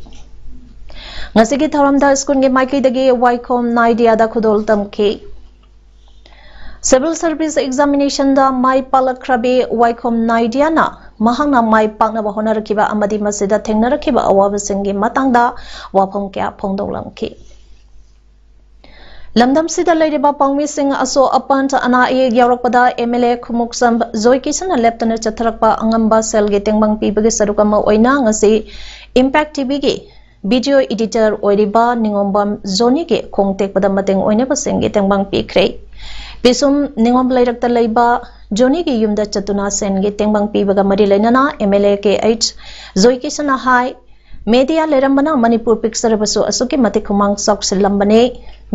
ꯉꯁꯤꯒꯤ ꯊꯧꯔꯝꯗ ꯁ꯭ꯀꯨꯜꯒꯤ ꯃꯥꯏꯀꯩꯗꯒꯤ ꯋꯥꯏꯈꯣꯝ ꯅꯥꯏꯗꯤꯌꯥꯗ ꯈꯨꯗꯣꯜ ꯇꯝꯈꯤ꯫ Civil service examinationꯗ ꯃꯥꯏ ꯄꯥꯛꯂꯛꯈ꯭ꯔꯕꯤ ꯋꯥꯏꯈꯣꯝ ꯅꯥꯏꯗꯤꯌꯥꯅ ꯃꯍꯥꯛꯅ ꯃꯥꯏ ꯄꯥꯛꯅꯕ ꯍꯣꯠꯅꯔꯛꯈꯤꯕ ꯑꯃꯗꯤ ꯃꯁꯤꯗ ꯊꯦꯡꯅꯔꯛꯈꯤꯕ ꯑꯋꯥꯕꯁꯤꯡꯒꯤ ꯃꯇꯥꯡꯗ ꯋꯥꯐꯝ ꯀꯌꯥ ꯐꯣꯡꯗꯣꯛꯂꯝꯈꯤ꯫ ꯂꯝꯗꯝꯁꯤꯗ ꯂꯩꯔꯤꯕ ꯄꯥꯎꯃꯤꯁꯤꯡ ꯑꯁꯣꯛ ꯑꯄꯟ ꯑꯅꯥ ꯑꯌꯦꯛ ꯌꯥꯎꯔꯛꯄꯗ ꯑꯦꯝ ꯑꯦꯜ ꯑꯦ ꯈꯨꯃꯨꯛꯆꯝ ꯖꯣꯏꯀꯤꯁꯟꯅ ꯂꯦꯞꯇꯅ ꯆꯠꯊꯔꯛꯄ ꯑꯉꯝꯕ ꯁꯦꯜꯒꯤ ꯇꯦꯡꯕꯥꯡ ꯄꯤꯕꯒꯤ ꯁꯔꯨꯛ ꯑꯃ ꯑꯣꯏꯅ ꯉꯁꯤ Impact ꯇꯤꯚꯤꯒꯤ video editor ꯑꯣꯏꯔꯤꯕ ꯅꯤꯉꯣꯝꯕꯝ ꯖꯣꯅꯤꯒꯤ ꯈꯣꯡ ꯇꯦꯛꯄꯗ ꯃꯇꯦꯡ ꯑꯣꯏꯅꯕꯁꯤꯡꯒꯤ ꯇꯦꯡꯕꯥꯡ ꯄꯤꯈ꯭ꯔꯦ꯫ ꯄꯤꯁꯨꯝ ꯅꯤꯉꯣꯝ ꯂꯩꯔꯛꯇ ꯂꯩꯕ ꯖꯣꯅꯤꯒꯤ ꯌꯨꯝꯗ ꯆꯠꯇꯨꯅ ꯁꯦꯟꯒꯤ ꯇꯦꯡꯕꯥꯡ ꯄꯤꯕꯒ ꯃꯔꯤ ꯂꯩꯅꯅ M L A K H ꯖꯣꯏꯀꯤꯁꯟꯅ ꯍꯥꯏ, media ꯂꯩꯔꯝꯕꯅ ꯃꯅꯤꯄꯨꯔ ꯄꯤꯛꯆꯔꯕꯁꯨ ꯑꯁꯨꯛꯀꯤ ꯃꯇꯤꯛ ꯈꯨꯃꯥꯡ ꯆꯥꯎꯁꯤꯜꯂꯝꯕꯅꯤ꯫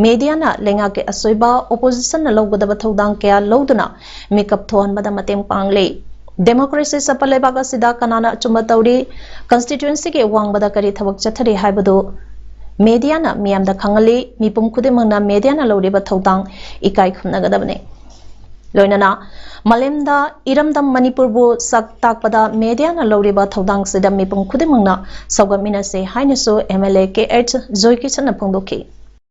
Mediaꯅ ꯂꯩꯉꯥꯛꯀꯤ ꯑꯁꯣꯏꯕ oppositionꯅ ꯂꯧꯒꯗꯕ ꯊꯧꯗꯥꯡ ꯀꯌꯥ ꯂꯧꯗꯨꯅ ꯃꯤꯀꯞ ꯊꯣꯛꯍꯟꯕꯗ ꯃꯇꯦꯡ ꯄꯥꯡꯂꯤ꯫ Democracy ꯆꯠꯄ ꯂꯩꯕꯥꯛ ꯑꯁꯤꯗ ꯀꯅꯥꯅ ꯑꯆꯨꯝꯕ ꯇꯧꯔꯤ, constituencyꯒꯤ ꯋꯥꯡꯃꯗ ꯀꯔꯤ ꯊꯕꯛ ꯆꯠꯊꯔꯤ ꯍꯥꯏꯕꯗꯨ mediaꯅ ꯃꯤꯌꯥꯝꯗ ꯈꯪꯍꯜꯂꯤ꯫ ꯃꯤꯄꯨꯝ ꯈꯨꯗꯤꯡꯃꯛꯅ mediaꯅ ꯂꯧꯔꯤꯕ ꯊꯧꯗꯥꯡ ꯏꯀꯥꯏ ꯈꯨꯝꯅꯒꯗꯕꯅꯤ꯫ ꯂꯣꯏꯅꯅ ꯃꯥꯂꯦꯝꯗ ꯏꯔꯝꯗꯝ ꯃꯅꯤꯄꯨꯔꯕꯨ ꯁꯛ ꯇꯥꯛꯄꯗ mediaꯅ ꯂꯧꯔꯤꯕ ꯊꯧꯗꯥꯡꯁꯤꯗ ꯃꯤꯄꯨꯝ ꯈꯨꯗꯤꯡꯃꯛꯅ ꯁꯧꯒꯠꯃꯤꯟꯅꯁꯤ ꯍꯥꯏꯅꯁꯨ M L A K H ꯖꯣꯏꯀꯤꯁꯟꯅ ꯐꯣꯡꯗꯣꯛꯈꯤ꯫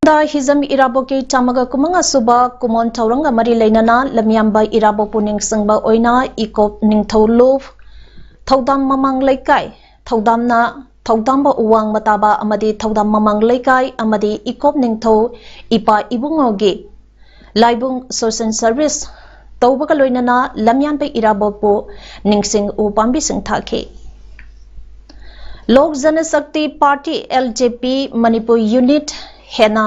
ꯗ ꯍꯤꯖꯝ ꯏꯔꯥꯕꯣꯠꯀꯤ ꯆꯥꯝꯃꯒ ꯀꯨꯟꯃꯉꯥ ꯁꯨꯕ ꯀꯨꯃꯣꯟ ꯊꯧꯔꯝꯒ ꯃꯔꯤ ꯂꯩꯅꯅ ꯂꯝꯌꯥꯝꯕ ꯏꯔꯥꯕꯣꯠꯄꯨ ꯅꯤꯡꯁꯤꯡꯕ ꯑꯣꯏꯅ ꯏꯀꯣꯞ ꯅꯤꯡꯊꯧ ꯂꯨꯞ, ꯊꯧꯗꯥꯝ ꯃꯃꯥꯡ ꯂꯩꯀꯥꯏ, ꯊꯧꯗꯥꯝꯅ, ꯊꯧꯗꯥꯝꯕ ꯎꯋꯥꯡ ꯃꯇꯥꯕ ꯑꯃꯗꯤ ꯊꯧꯗꯥꯝ ꯃꯃꯥꯡ ꯂꯩꯀꯥꯏ ꯑꯃꯗꯤ ꯏꯀꯣꯞ ꯅꯤꯡꯊꯧ ꯏꯄꯥ ꯏꯕꯨꯡꯉꯣꯒꯤ ꯂꯥꯏꯕꯨꯡ social service ꯇꯧꯕꯒ ꯂꯣꯏꯅꯅ ꯂꯝꯌꯥꯟꯕ ꯏꯔꯥꯕꯣꯠꯄꯨ ꯅꯤꯡꯁꯤꯡ ꯎ ꯄꯥꯝꯕꯤꯁꯤꯡ ꯊꯥꯈꯤ꯫ Lok Janshakti party, L J P, Manipur unit ꯍꯦꯟꯅ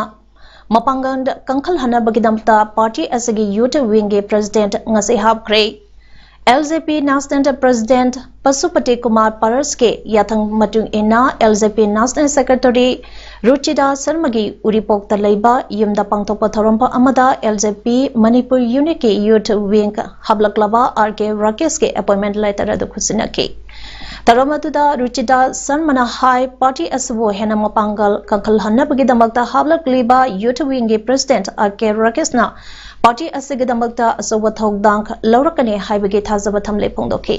ꯃꯄꯥꯡꯒꯜ ꯀꯟꯈꯠꯍꯟꯅꯕꯒꯤꯗꯃꯛꯇ ꯄꯥꯔꯇꯤ ꯑꯁꯤꯒꯤ ꯌꯨꯊ ꯋꯤꯡꯒꯤ ꯄ꯭ꯔꯦꯁꯤꯗꯦꯟꯠ ꯉꯁꯤ ꯍꯥꯞꯈ꯭ꯔꯦ꯫ L J P national president Pashupati Kumar ꯄꯥꯔꯁꯀꯤ ꯌꯥꯊꯪ ꯃꯇꯨꯡ ꯏꯟꯅ L J P national secretary Ruchira ꯁꯔꯃꯒꯤ ꯎꯔꯤꯄꯣꯛꯇ ꯂꯩꯕ ꯌꯨꯝꯗ ꯄꯥꯡꯊꯣꯛꯄ ꯊꯧꯔꯝ ꯑꯃꯗ ꯑꯦꯜ ꯖꯦ ꯄꯤ ꯃꯅꯤꯄꯨꯔ ꯌꯨꯅꯤꯠꯀꯤ ꯌꯨꯊ ꯋꯤꯡ ꯍꯥꯞꯂꯛꯂꯕ ꯑꯥꯔ ꯀꯦ ꯔꯥꯀꯦꯁꯀꯤ ꯑꯦꯄꯣꯏꯟꯃꯦꯟꯠ ꯂꯦꯇꯔ ꯑꯗꯨ ꯈꯨꯠꯁꯤꯟꯅꯈꯤ꯫ ꯊꯧꯔꯝ ꯑꯗꯨꯗ ꯔꯨꯆꯤꯔꯥ ꯁꯔꯃꯅ ꯍꯥꯏ, ꯄꯥꯔꯇꯤ ꯑꯁꯤꯕꯨ ꯍꯦꯟꯅ ꯃꯄꯥꯡꯒꯜ ꯀꯟꯈꯠꯍꯟꯅꯕꯒꯤꯗꯃꯛꯇ ꯍꯥꯞꯂꯛꯂꯤꯕ ꯌꯨꯊ ꯋꯤꯡꯒꯤ ꯄ꯭ꯔꯦꯁꯤꯗꯦꯟꯠ ꯑꯥꯔ ꯀꯦ ꯔꯥꯀꯦꯁꯅ ꯄꯥꯔꯇꯤ ꯑꯁꯤꯒꯤꯗꯃꯛꯇ ꯑꯆꯧꯕ ꯊꯧꯗꯥꯡ ꯂꯧꯔꯛꯀꯅꯤ ꯍꯥꯏꯕꯒꯤ ꯊꯥꯖꯕ ꯊꯝꯂꯦ ꯐꯣꯡꯗꯣꯛꯈꯤ꯫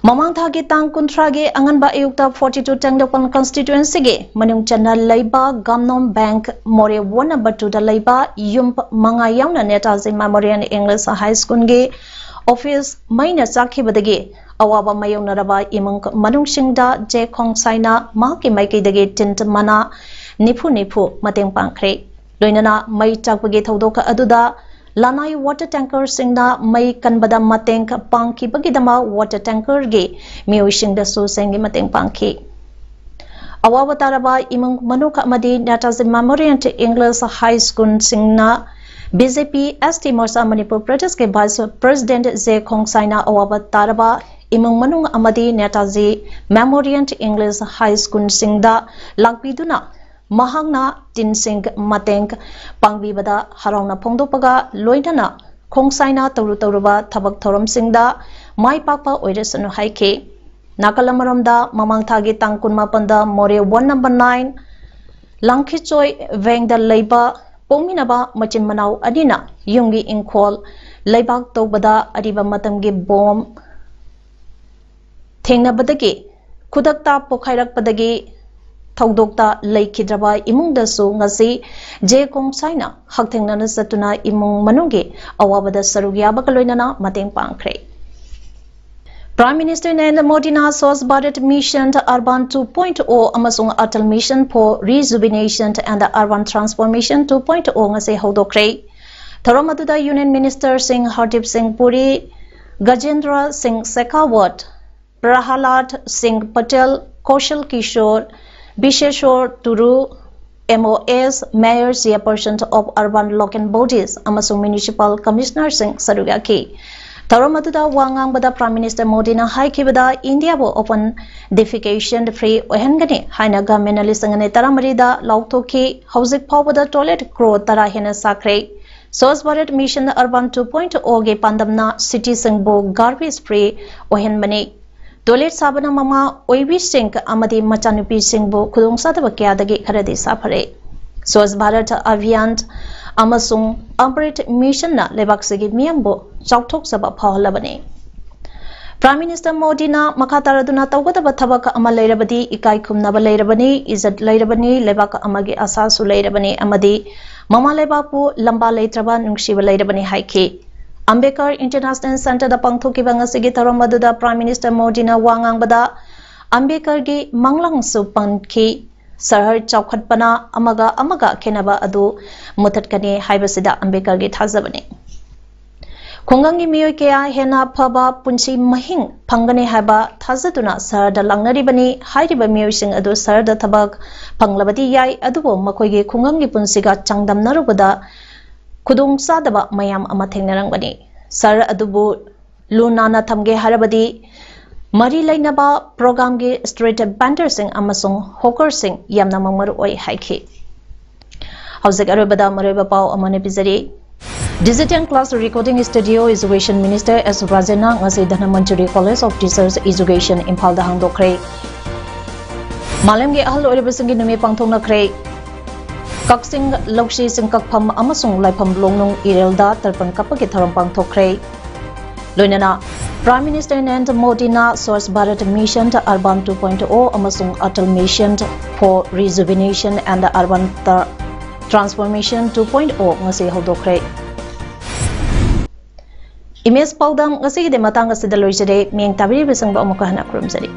ꯃꯃꯥꯡ ꯊꯥꯒꯤ ꯇꯥꯡ ꯀꯨꯟꯊ꯭ꯔꯥꯒꯤ ꯑꯉꯟꯕ ꯑꯌꯨꯛꯇ ꯐꯣꯔꯇꯤ ꯇꯨ ꯇꯦꯡꯅꯧꯄꯜ ꯀꯟꯁꯇꯤꯇ꯭ꯋꯦꯟꯁꯤꯒꯤ ꯃꯅꯨꯡ ꯆꯟꯅ ꯂꯩꯕ ꯒꯥꯝꯅꯣꯝ ꯕꯦꯡꯛ ꯃꯣꯔꯦ ꯋꯥꯔꯗ ꯅꯝꯕꯔ ꯇꯨꯗ ꯂꯩꯕ ꯌꯨꯝ ꯃꯉꯥ ꯌꯥꯎꯅ ꯅꯦꯇꯥꯖꯤ ꯃꯦꯃꯣꯔꯤꯌꯦꯜ ꯏꯪꯂꯤꯁ ꯍꯥꯏ ꯁ꯭ꯀꯨꯜꯒꯤ ꯑꯣꯐꯤꯁ ꯃꯩꯅ ꯆꯥꯛꯈꯤꯕꯗꯒꯤ ꯑꯋꯥꯕ ꯃꯥꯌꯣꯛꯅꯔꯕ ꯏꯃꯨꯡ ꯃꯅꯨꯡꯁꯤꯡꯗ ꯖꯦ ꯈꯣꯡꯁꯥꯏꯅ ꯃꯍꯥꯛꯀꯤ ꯃꯥꯏꯀꯩꯗꯒꯤ ꯇꯤꯟ ꯃꯅꯥ ꯅꯤꯐꯨ ꯅꯤꯐꯨ ꯃꯇꯦꯡ ꯄꯥꯡꯈ꯭ꯔꯦ꯫ ꯂꯣꯏꯅꯅ ꯃꯩ ꯆꯥꯛꯄꯒꯤ ꯊꯧꯗꯣꯛ ꯑꯗꯨꯗ ꯂꯅꯥꯏ ꯋꯥꯇꯔ ꯇꯦꯡꯀꯔꯁꯤꯡꯅ ꯃꯩ ꯀꯟꯕꯗ ꯃꯇꯦꯡ ꯄꯥꯡꯈꯤꯕꯒꯤꯗꯃꯛ ꯋꯥꯇꯔ ꯇꯦꯡꯀꯔꯒꯤ ꯃꯤꯑꯣꯏꯁꯤꯡꯗꯁꯨ ꯁꯦꯟꯒꯤ ꯃꯇꯦꯡ ꯄꯥꯡꯈꯤ꯫ ꯑꯋꯥꯕ ꯇꯥꯔꯕ ꯏꯃꯨꯡ ꯃꯅꯨꯡ ꯑꯃꯗꯤ ꯅꯦꯇꯥꯖꯤ ꯃꯦꯃꯣꯔꯤꯌꯦꯜ ꯏꯪꯂꯤꯁ ꯍꯥꯏ ꯁ꯭ꯀꯨꯜꯁꯤꯡꯅ B J P S T Morcha Manipur ꯄ꯭ꯔꯗꯦꯁꯀꯤ ꯚꯥꯏꯁ ꯄ꯭ꯔꯦꯁꯤꯗꯦꯟꯠ ꯖꯦ ꯈꯣꯡꯁꯥꯏꯅ ꯑꯋꯥꯕ ꯇꯥꯔꯕ ꯏꯃꯨꯡ ꯃꯅꯨꯡ ꯑꯃꯗꯤ ꯅꯦꯇꯥꯖꯤ ꯃꯦꯃꯣꯔꯤꯌꯦꯜ ꯏꯪꯂꯤꯁ ꯍꯥꯏ ꯁ꯭ꯀꯨꯜꯁꯤꯡꯗ ꯂꯥꯛꯄꯤꯗꯨꯅ ꯃꯍꯥꯛꯅ ꯇꯤꯟꯁꯤꯡ ꯃꯇꯦꯡ ꯄꯥꯡꯕꯤꯕꯗ ꯍꯔꯥꯎꯅ ꯐꯣꯡꯗꯣꯛꯄꯒ ꯂꯣꯏꯅꯅ ꯈꯣꯡꯁꯥꯏꯅ ꯇꯧꯔꯨ ꯇꯧꯔꯨꯕ ꯊꯕꯛ ꯊꯧꯔꯝꯁꯤꯡꯗ ꯃꯥꯏ ꯄꯥꯛꯄ ꯑꯣꯏꯔꯁꯅꯨ ꯍꯥꯏꯈꯤ꯫ ꯅꯥꯀꯜ ꯑꯃꯔꯣꯝꯗ ꯃꯃꯥꯡ ꯊꯥꯒꯤ ꯇꯥꯡ ꯀꯨꯟꯃꯥꯄꯟꯗ ꯃꯣꯔꯦ ꯋꯥꯔꯗ ꯅꯝꯕꯔ ꯅꯥꯏꯟ ꯂꯥꯡꯈꯤꯆꯣꯏ ꯚꯦꯡꯗ ꯂꯩꯕ ꯄꯣꯛꯃꯤꯟꯅꯕ ꯃꯆꯤꯟ ꯃꯅꯥꯎ ꯑꯅꯤꯅ ꯌꯨꯝꯒꯤ ꯏꯪꯈꯣꯜ ꯂꯩꯕꯥꯛ ꯇꯧꯕꯗ ꯑꯔꯤꯕ ꯃꯇꯝꯒꯤ ꯕꯣꯝ ꯊꯦꯡꯅꯕꯗꯒꯤ ꯈꯨꯗꯛꯇ ꯄꯣꯈꯥꯏꯔꯛꯄꯗꯒꯤ ꯊꯧꯗꯣꯛꯇ ꯂꯩꯈꯤꯗ꯭ꯔꯕ ꯏꯃꯨꯡꯗꯁꯨ ꯉꯁꯤ ꯖꯦ ꯈꯣꯡꯁꯥꯏꯅ ꯍꯛꯊꯦꯡꯅꯅ ꯆꯠꯇꯨꯅ ꯏꯃꯨꯡ ꯃꯅꯨꯡꯒꯤ ꯑꯋꯥꯕꯗ ꯁꯔꯨꯛ ꯌꯥꯕꯒ ꯂꯣꯏꯅꯅ ꯃꯇꯦꯡ ꯄꯥꯡꯈ꯭ꯔꯦ꯫ Prime Minister Narendra Modina Swachh Bharat Mission Urban two point oh ꯑꯃꯁꯨꯡ Atal Mission for Rejuvenation and Urban Transformation two point oh ꯉꯁꯤ ꯍꯧꯗꯣꯛꯈ꯭ꯔꯦ꯫ ꯊꯧꯔꯝ ꯑꯗꯨꯗ Union Minister ꯁꯤꯡ ꯍꯔꯗꯤꯞ ꯁꯤꯡ ꯄꯨꯔꯤ, ꯒꯖꯦꯟꯗ꯭ꯔ ꯁꯤꯡ ꯁꯦꯈꯥꯋꯠ, ꯄ꯭ꯔꯍꯂꯥꯗ ꯁꯤꯡ Patel, Kaushal Kishore, ꯕꯤꯁꯦꯁꯣꯔ ꯇꯨꯔꯨ, M O As, Mayors, Chairpersons of Urban Local Bodies ꯑꯃꯁꯨꯡ Municipal Commissionerꯁꯤꯡ ꯁꯔꯨꯛ ꯌꯥꯈꯤ꯫ ꯊꯧꯔꯝ ꯑꯗꯨꯗ ꯋꯥ ꯉꯥꯡꯕꯗ Prime Minister ꯃꯣꯗꯤꯅ ꯍꯥꯏꯈꯤꯕꯗ ꯏꯟꯗꯤꯌꯥꯕꯨ open defecation free ꯑꯣꯏꯍꯟꯒꯅꯤ ꯍꯥꯏꯅ governmentꯅ ꯂꯤꯁꯤꯡ ꯑꯅꯤ ꯇꯔꯥꯃꯔꯤꯗ ꯂꯥꯎꯊꯣꯛꯈꯤ꯫ ꯍꯧꯖꯤꯛ ꯐꯥꯎꯕꯗ toilet crore ꯇꯔꯥ ꯍꯦꯟꯅ ꯁꯥꯈ꯭ꯔꯦ꯫ Swachh Bharat Mission Urban two point O ꯒꯤ ꯄꯥꯟꯗꯝꯅ cityꯁꯤꯡꯕꯨ garbage free ꯑꯣꯏꯍꯟꯕꯅꯤ꯫ Toilet ꯁꯥꯕꯅ ꯃꯃꯥ ꯑꯣꯏꯕꯤꯁꯤꯡ ꯑꯃꯗꯤ ꯃꯆꯥꯅꯨꯄꯤꯁꯤꯡꯕꯨ ꯈꯨꯗꯣꯡꯆꯥꯗꯕ ꯀꯌꯥꯗꯒꯤ ꯈꯔꯗꯤ ꯁꯥꯐꯔꯦ꯫ Swachh Bharat Abhiyan ꯑꯃꯁꯨꯡ Amrit Missionꯅ ꯂꯩꯕꯥꯛꯁꯤꯒꯤ ꯃꯤꯌꯥꯝꯕꯨ ꯆꯥꯎꯊꯣꯛꯆꯕ ꯐꯥꯎꯍꯜꯂꯕꯅꯤ꯫ Prime Minister ꯃꯣꯗꯤꯅ ꯃꯈꯥ ꯇꯥꯔꯗꯨꯅ ꯇꯧꯒꯗꯕ ꯊꯕꯛ ꯑꯃ ꯂꯩꯔꯕꯗꯤ ꯏꯀꯥꯏ ꯈꯨꯝꯅꯕ ꯂꯩꯔꯕꯅꯤ, ꯏꯖꯠ ꯂꯩꯔꯕꯅꯤ, ꯂꯩꯕꯥꯛ ꯑꯃꯒꯤ ꯑꯁꯥꯁꯨ ꯂꯩꯔꯕꯅꯤ ꯑꯃꯗꯤ ꯃꯃꯥ ꯂꯩꯕꯥꯛꯄꯨ ꯂꯝꯕꯥ ꯂꯩꯇ꯭ꯔꯕ ꯅꯨꯡꯁꯤꯕ ꯂꯩꯔꯕꯅꯤ ꯍꯥꯏꯈꯤ꯫ Ambedkar International Centreꯗ ꯄꯥꯡꯊꯣꯛꯈꯤꯕ ꯉꯁꯤꯒꯤ ꯊꯧꯔꯝ ꯑꯗꯨꯗ Prime Minister ꯃꯣꯗꯤꯅ ꯋꯥ ꯉꯥꯡꯕꯗ ꯑꯝꯕꯦꯗꯀꯔꯒꯤ ꯃꯪꯂꯥꯡꯁꯨ ꯄꯟꯈꯤ꯫ ꯁꯍꯔ ꯆꯥꯎꯈꯠꯄꯅ ꯑꯃꯒ ꯑꯃꯒ ꯈꯦꯠꯅꯕ ꯑꯗꯨ ꯃꯨꯊꯠꯀꯅꯤ ꯍꯥꯏꯕꯁꯤꯗ ꯑꯝꯕꯦꯗꯀꯔꯒꯤ ꯊꯥꯖꯕꯅꯤ꯫ ꯈꯨꯡꯒꯪꯒꯤ ꯃꯤꯑꯣꯏ ꯀꯌꯥ ꯍꯦꯟꯅ ꯐꯕ ꯄꯨꯟꯁꯤ ꯃꯍꯤꯡ ꯐꯪꯒꯅꯤ ꯍꯥꯏꯕ ꯊꯥꯖꯗꯨꯅ ꯁꯍꯔꯗ ꯂꯥꯛꯅꯔꯤꯕꯅꯤ꯫ ꯍꯥꯏꯔꯤꯕ ꯃꯤꯑꯣꯏꯁꯤꯡ ꯑꯗꯨ ꯁꯍꯔꯗ ꯊꯕꯛ ꯐꯪꯂꯕꯗꯤ ꯌꯥꯏ, ꯑꯗꯨꯕꯨ ꯃꯈꯣꯏꯒꯤ ꯈꯨꯡꯒꯪꯒꯤ ꯄꯨꯟꯁꯤꯒ ꯆꯥꯡꯗꯝꯅꯔꯨꯕꯗ ꯈꯨꯗꯣꯡꯆꯥꯗꯕ ꯃꯌꯥꯝ ꯑꯃ ꯊꯦꯡꯅꯔꯝꯒꯅꯤ꯫ ꯁꯍꯔ ꯑꯗꯨꯕꯨ ꯂꯨ ꯅꯥꯟꯅ ꯊꯝꯒꯦ ꯍꯥꯏꯔꯕꯗꯤ ꯃꯔꯤ ꯂꯩꯅꯕ programꯒꯤ street vendorꯁꯤꯡ ꯑꯃꯁꯨꯡ hawkerꯁꯤꯡ ꯌꯥꯝꯅꯃꯛ ꯃꯔꯨ ꯑꯣꯏ ꯍꯥꯏꯈꯤ꯫ ꯍꯧꯖꯤꯛ ꯑꯔꯣꯏꯕꯗ ꯃꯔꯨꯑꯣꯏꯕ ꯄꯥꯎ ꯑꯃꯅ ꯄꯤꯖꯔꯤ꯫ Digital Class Recording Studio Education Minister S Rajenꯅ ꯉꯁꯤ Dhanamanjuri College of Teachers Education ꯏꯝꯐꯥꯜꯗ ꯍꯥꯡꯗꯣꯛꯈ꯭ꯔꯦ꯫ ꯃꯥꯂꯦꯝꯒꯤ ꯑꯍꯜ ꯑꯣꯏꯔꯕꯁꯤꯡꯒꯤ ꯅꯨꯃꯤꯠ ꯄꯥꯡꯊꯣꯛꯅꯈ꯭ꯔꯦ꯫ ꯀꯛꯆꯤꯡ ꯂꯧꯁꯤꯁꯤꯡ ꯀꯛꯐꯝ ꯑꯃꯁꯨꯡ ꯂꯥꯏꯐꯝ ꯂꯣꯡꯅꯨꯡ ꯏꯔꯦꯜꯗ ꯇꯔꯄꯟ ꯀꯞꯄꯒꯤ ꯊꯧꯔꯝ ꯄꯥꯡꯊꯣꯛꯈ꯭ꯔꯦ꯫ ꯂꯣꯏꯅꯅ Prime Minister ꯅꯔꯦꯟꯗ꯭ꯔ ꯃꯣꯗꯤꯅ Swachh Bharat Mission Urban two point O ꯑꯃꯁꯨꯡ Atal Mission for Rejuvenation and Urban Tra-, Transformation two point O ꯉꯁꯤ ꯍꯧꯗꯣꯛꯈ꯭ꯔꯦ꯫ Image ꯄꯥꯎꯗꯝ ꯉꯁꯤꯒꯤꯗꯤ ꯃꯇꯥꯡ ꯑꯁꯤꯗ ꯂꯣꯏꯖꯔꯦ꯫ ꯃꯤꯠꯌꯦꯡ ꯇꯥꯕꯤꯔꯤꯕꯁꯤꯡꯕꯨ ꯑꯃꯨꯛꯀ ꯍꯟꯅ ꯈꯨꯔꯨꯝꯖꯔꯤ꯫